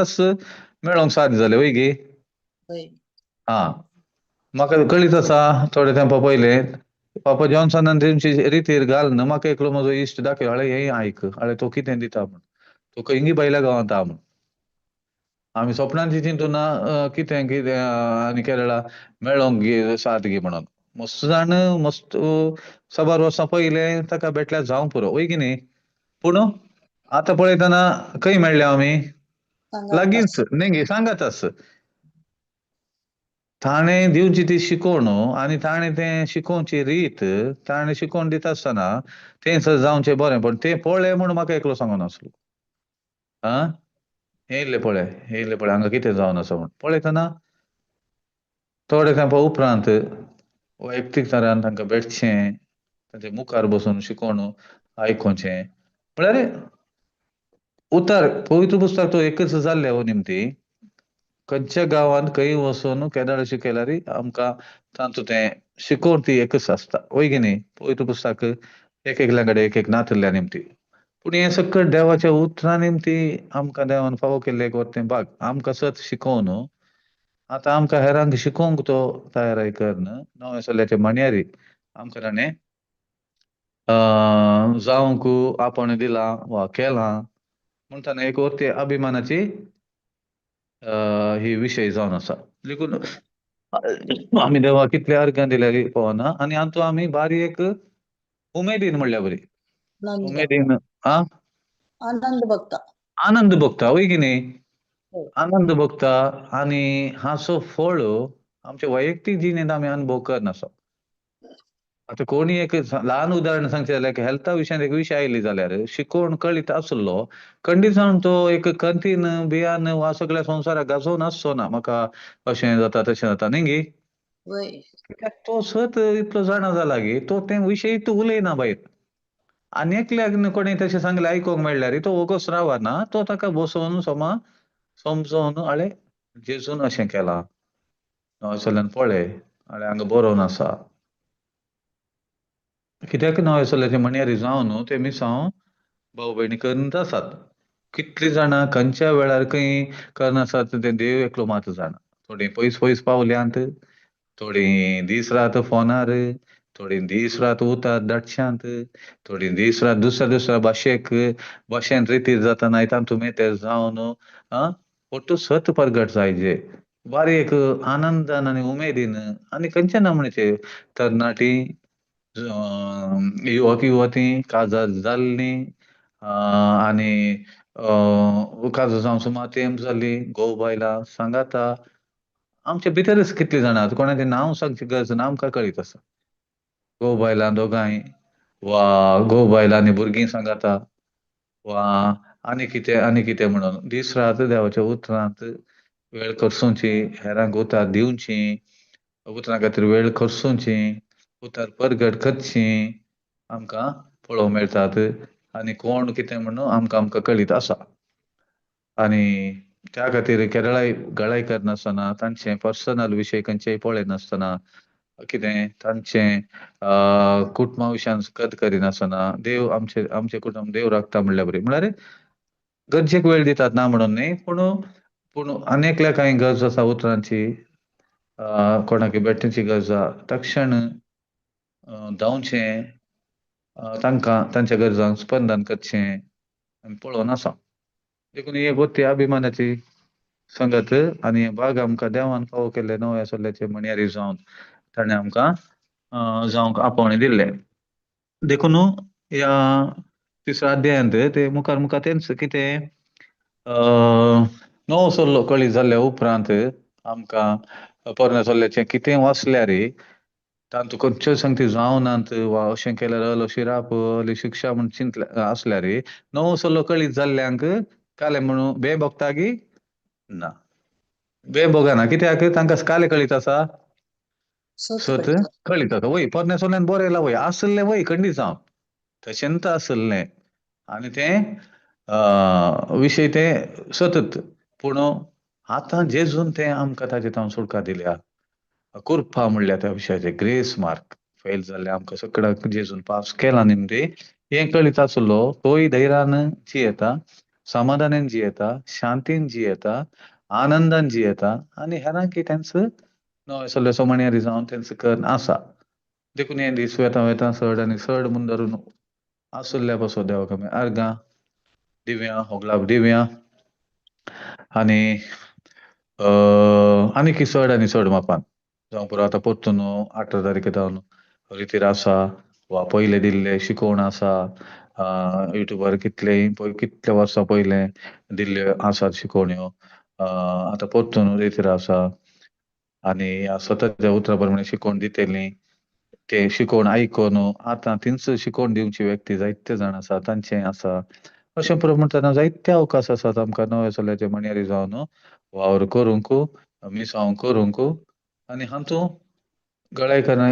Speaker 4: मेळोंक साध्य जालें वय गी। आं, म्हाका कळीत आसा थोडे तेंपा पयलें पापा जॉन्सनान तेंची रितीर घाल न्हू म्हाका एकलो म्हजो इश्ट दाखय हाळे हें आयक हाळे तो कितें दिता म्हूण, तो खंयगी भायल्या गांवांत आहा म्हूण। आमी सोपणांची चिंतून कितें कितें आनी केरळा मेळोंक गी साथ गी म्हणून मस्त जाण मस्त साबार वर्सां पयलें ताका भेटल्यार जावं पुरो वय की न्ही। पूण आतां पळयतना खंय मेळ्ळे आमी लागींच न्ही गे सांगात आस ताणें दिवची ती शिकोवण आनी ताणें तें शिकोवची रीत ताणें शिकोवन दिता आसतना तें जावचें बरें, पण तें पळय म्हूण म्हाका एकलो सांगून आसलो आं हें इल्लें पळय हें इल्लें पळय हांगा कितें जावन आसा म्हूण पळयतना थोडे तेंपा उपरांत वैयक्तीक तरान तांकां भेटचें, तांचे मुखार बसून शिकोवन आयकोचें म्हळ्यार उतर पवित्र पुस्तक तो एकच जाल्लें हो निमती खंयच्या गांवांत खंय वचून केदळ शिकयल्यार आमकां तातूंत तें शिकोवन ती एकच आसता वय की न्ही। पवित्र पुस्तक एक एकल्या कडेन एक एक नातिल्ल्या निमती, पूण हें सगळें देवाच्या उतरां निमती आमकां देवान फावो केल्लें एक तें भाग आमकां सत शिकोवन आतां आमकां हेरांक शिकोवंक तो तयाराय करन नव्या सल्ल्याचे म्हणयारी आमकां ताणें जावंक आपण दिलां वा केलां म्हणटना एक वरती अभिमानाची ही विशय जावन आसा। देखून आमी देवा कितले अर्गां दिल्यार पळोवना आनी हातूंत आमी बारी एक उमेदीन म्हणल्या बरी उमेदीन आं
Speaker 3: आनंद भोगता,
Speaker 4: आनंद भोगता वय की न्ही, आनंद भोगता आनी हाचो फळ आमच्या वैयक्तीक जिणेंत आमी अनुभव करनासा। आतां कोणी एक ल्हान उदाहरण सांगचें जाल्यार हेल्था विशयान एक विशय आयली जाल्यार शिकोवन कळीत आसलो खंडीत जावन तो एक कंतीन बियान वा सगळ्या संवसाराक गाजोवन आसचो ना म्हाका अशें जाता तशें जाता न्ही गी, कित्याक तो सत इतलो जाणा जाला की तो ते विशय तूं उलयना भायर आनी एकल्याक कोणी तशें सांगलें आयकूंक मेळ्ळ्यार तो वोगोच रावना, तो ताका बसोवन समा समजोवन आळे जेजून अशें केलां नव्या सल्ल्यान पळय आनी हांगा बरोवन आसा कित्याक नव्या सल्ल्याचे म्हणयारी जावन न्हू ते मिसांव भाव भयणी करत आसात. कितलीं जाणां खंयच्या वेळार खंय करनासात तें देव एकलो मात जाणा. थोडीं पयस पयस पावल्यांत, थोडीं दीस रात फोनार, थोडीं दीस रात उतात दाटशांत, थोडीं दीस रात दुसऱ्या दुसऱ्या भाशेक भाशेन रितीर जाता तातूंत मेतेर जावन आं ಒಟ್ಟು सत परगट जायजे. बारी एक आनंदान आनी उमेदीन आनी खंयच्या ना म्हणचे तरणाटी युवक युवती काजार जाल्लीं आनी काजार जावन सुमार तेंप जाली घोव बायलां सांगाता आमचे भितरच कितलीं जाणां कोणाचें नांव सांगची गरज ना, आमकां कळीत आसा. घोव बायलां दोगांय वा घोव बायलां आनी भुरगीं सांगाता वा आनी कितें आनी कितें म्हणून दीस रात देवाच्या उतरांत वेळ खर्चुची, हेरांक उतार दिवची, उतरां खातीर वेळ खर्चुची, उतार परगट करची आमकां पळोवंक मेळटात आनी कोण कितें म्हणून आमकां आमकां कळीत आसा. आनी त्या खातीर केरळाय गळाय करनासतना तांचे पर्सनल विशय खंयचेय पळयनासतना कितें तांचें कुटुंबा विशयान कद करिनासतना देव आमचे आमचे कुटुंब देव राखता म्हणल्या बरी म्हळ्यार गरजेक वेळ दितात ना म्हणून न्ही, पूण पूण आनी एकल्या कांय गरज आसा उतरांची, कोणाक बेठ्याची गरज आसा तक्षण धांवचें, तांकां तांच्या गरजांक स्पंदन करचें आमी पळोवन आसा. देखून ही एक गोती अभिमानाची संगत आनी भाग आमकां देवान फावो केल्ले नव्या सल्ल्याचे म्हणयारी जावन ताणें आमकां जावंक आपोवणें दिल्लें. देखून ह्या तिसऱ्या अध्यायांत ते मुखार मुखार तेंच कितें नवो सल्लो कळी जाल्ल्या उपरांत आमकां पोरण्या सल्ल्याचें कितें वाचल्यार तातूंत खंयच्यो संगती जावनात वा अशें केल्यार अलो शिराप अली शिक्षा म्हूण चिंतले आसल्यार नवो सल्लो कळीत जाल्ल्यांक काले म्हणून बे भोगता गी ना, बे भोगना कित्याक तांकां काले कळीत आसा, सत कळीत आसा. वय पोरण्या सल्ल्यान बरयला वय आसलें वय खंडीत जावन तशेंच आसलें आनी तें विशय ते सतत, पूण आतां जेजून तें आमकां ताजे तावन सुटका दिल्या. कुर्पा म्हणल्या त्या विशयाचे ग्रेस मार्क फेल जाल्ले आमकां सगळ्याक जेजून पास केला निमदे हें कळीत आसलो तोय धैर्यान जियेता, समाधानान जियेता, शांतीन जियेता, आनंदान जियेता आनी हेरांकी तेंच नवे सल्ले म्हणयारी जावन तेंच करून आसा. देखून हे दीस वेता वेता चड आनी चड म्हूण धरून आसुल्ल्या पासो देवाक आमी अर्गां दिव्या होगलाप दिव्या आनी आनी की चड आनी चड मापान जावं पुरो. आतां परतून 18 तारखे जावन रितीर आसा वा पयले दिल्ले शिकोवण आसा युट्यूबार कितले कितले वर्सां पयले दिल्ल्यो आसात शिकोवण्यो, आतां परतून रितीर आसा आनी स्वताच्या उतरा प्रमाणे शिकोवण दितली ते शिकोवण आयकून आतां तींच शिकोवण दिवची व्यक्ती जायते जाण आसा तांचें आसा. अशें पुरो म्हणटना जायते अवकाश आसात आमकां नव्या सल्ल्याचे म्हणयारी जावन वावर करूंक मिसांव करूंक आनी हातूंत गळाय करना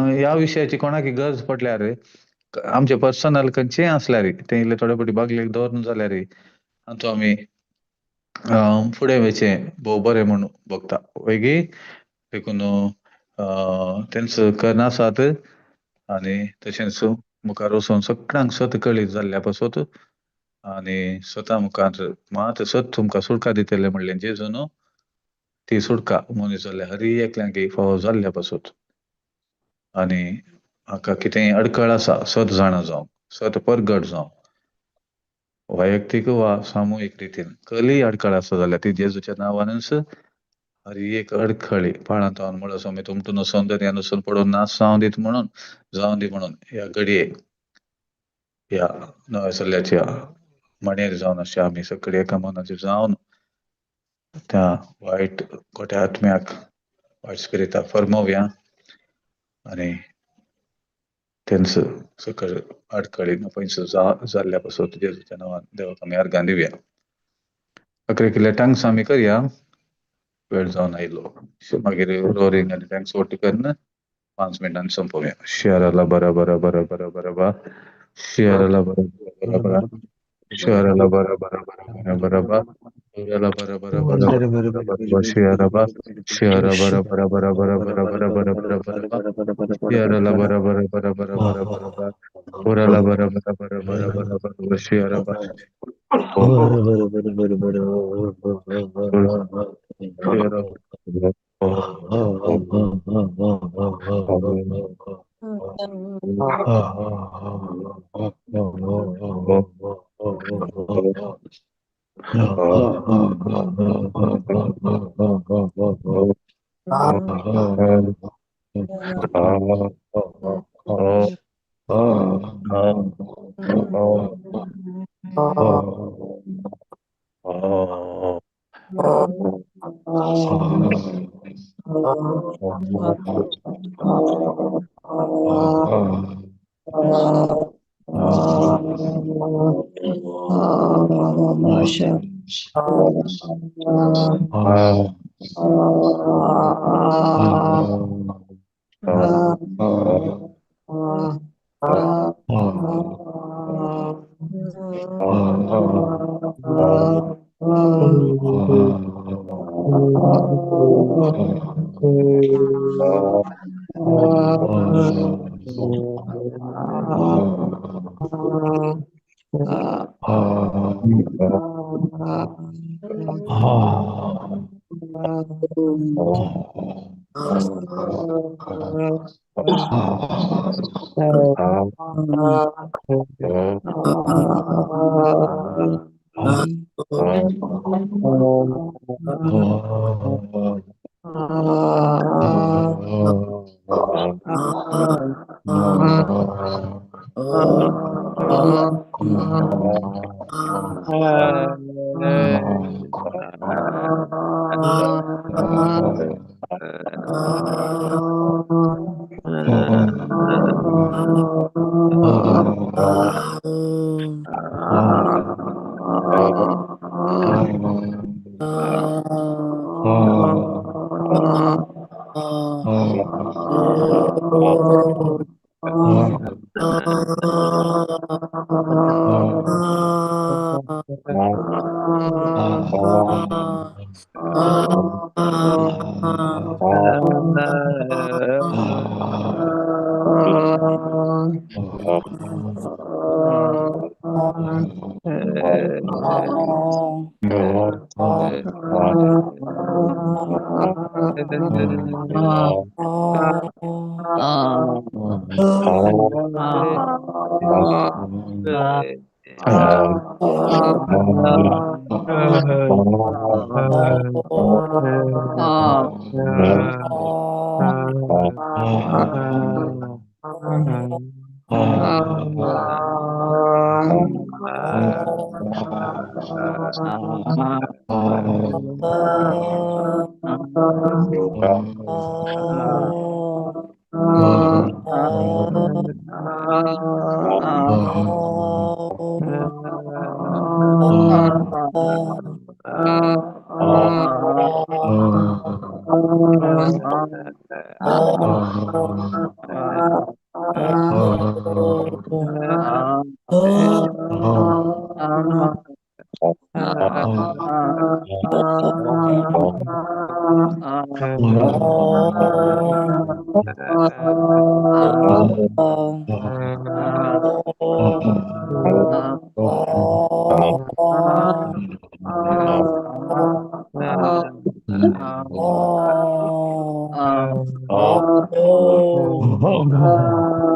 Speaker 4: ह्या विशयाची कोणाक गरज पडल्यार आमचे पर्सनल खंयचेय आसल्यार तें इल्ले थोडे फावटी बागलेक दवरून जाल्यार हातूंत आमी फुडें वयचें भोव बरें म्हूण भोगता वयगी. देखून तेंच करनासात आनी तशेंच मुखार वचून सगळ्यांक सत कळीत जाल्ल्या पासत आनी स्वता मुखार मात सत तुमकां सुटका दितले म्हणलें जेजून ती सुटका मनीस जाल्ल्या हरी एकल्यांक फावो जाल्ल्या पासत आनी हाका कितेंय अडखळ आसा सत जाणा जावंक, सत परगट जावंक, वैयक्तीक वा सामुहीक रितीन कसलीय अडखळ आसा जाल्यार ती जेजूच्या नांवानच हर एक अडखळी पाळांत हांव मुळा समेत उमटून वचोन दर्यान वचून पडून नाश जावं दीत म्हणून जावं दी म्हणून ह्या घडये ह्या नव्या सल्ल्याच्या म्हणयेर जावन अशें आमी सगळे एका मनाचे जावन त्या वायट खोट्या आत्म्याक वायट स्पिरिताक फर्मोवया आनी तेंच सकळ अडखळी पयसो जाल्ल्या पासत जेजूच्या नांवान देवाक आमी अर्गां दिवया. अकरे किल्ले टांग्स आमी करया, वेळ जावन आयलो. मागीर रोरींग आनी thanks vote करून 5 मिनटांनी सोंपोवया. शेअराला बरा बरा बरा बरा बरा बा, शेअराला बरा बरा बरा, शेअराला बरा बरा बरा बरा बरा बा,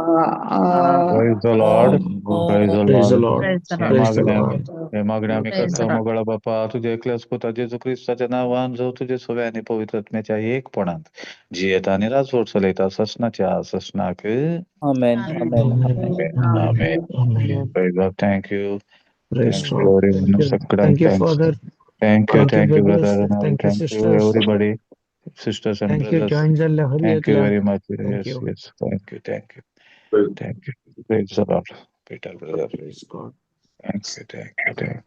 Speaker 2: Praise the Lord. Praise the
Speaker 1: Praise the
Speaker 2: Lord.
Speaker 1: Lord.
Speaker 2: हे
Speaker 1: Praise the
Speaker 2: मागण्या
Speaker 1: Lord.
Speaker 2: हे मागण्या आम्ही करतो मोगळा बापा तुझ्या एकल्याच पुता जेजू क्रिस्ताच्या नावान जो तुझे सोव्या आणि पवित्र आत्म्याच्या एकपणात जियेता आणि राजवट चलयता ससनाच्या ससनाक.
Speaker 5: Amen. Amen.
Speaker 1: Amen.
Speaker 2: Amen.
Speaker 1: Amen.
Speaker 2: Praise God. Thank you.
Speaker 1: Praise
Speaker 2: Thanks,
Speaker 1: Lord.
Speaker 2: Glory.
Speaker 1: Thank you.
Speaker 2: सगळ्यांक
Speaker 1: Thank you,
Speaker 2: thanks.
Speaker 1: Father.
Speaker 2: Thank you.
Speaker 1: Thank you,
Speaker 2: Thank you,
Speaker 1: brothers.
Speaker 2: brother. And
Speaker 1: Thank you,
Speaker 2: thank you,
Speaker 1: sisters.
Speaker 2: everybody. Sisters and
Speaker 1: Thank you,
Speaker 2: brothers.
Speaker 1: join जाल्ल्या हर
Speaker 2: Thank you
Speaker 1: एकल्याक.
Speaker 2: very much.
Speaker 1: Thank
Speaker 2: Yes,
Speaker 1: you.
Speaker 2: yes. Thank you. Thank you. Thank you. Praise the Lord. Peter, brother.
Speaker 1: Praise God.
Speaker 2: Thank you. Thank you. Thank you.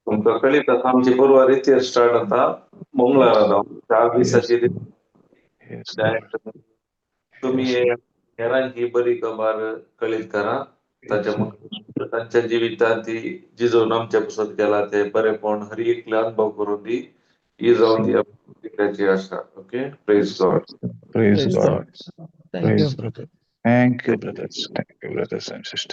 Speaker 6: तुमकां कळीत आसा आमची गुरवार रितीर start जाता मंगळारा जावन 4
Speaker 2: Yes.
Speaker 6: दिसाची
Speaker 2: Yes, Lord.
Speaker 6: तुमी
Speaker 2: Yes.
Speaker 6: हेरांक ही बरी खबर कळीत करा ताच्या
Speaker 2: Yes.
Speaker 6: मुखार तांच्या जिवितांत ती जिजून आमच्या पसत केला ते बरेपण हर एकले अनुभव करून दी. ही जावन ती आमची आशा. Okay, praise God.
Speaker 4: Praise
Speaker 1: Praise
Speaker 4: God.
Speaker 1: God. Thank you,
Speaker 4: Praise.
Speaker 1: Brother.
Speaker 4: Thank you, brothers. Thank you, brothers and sisters.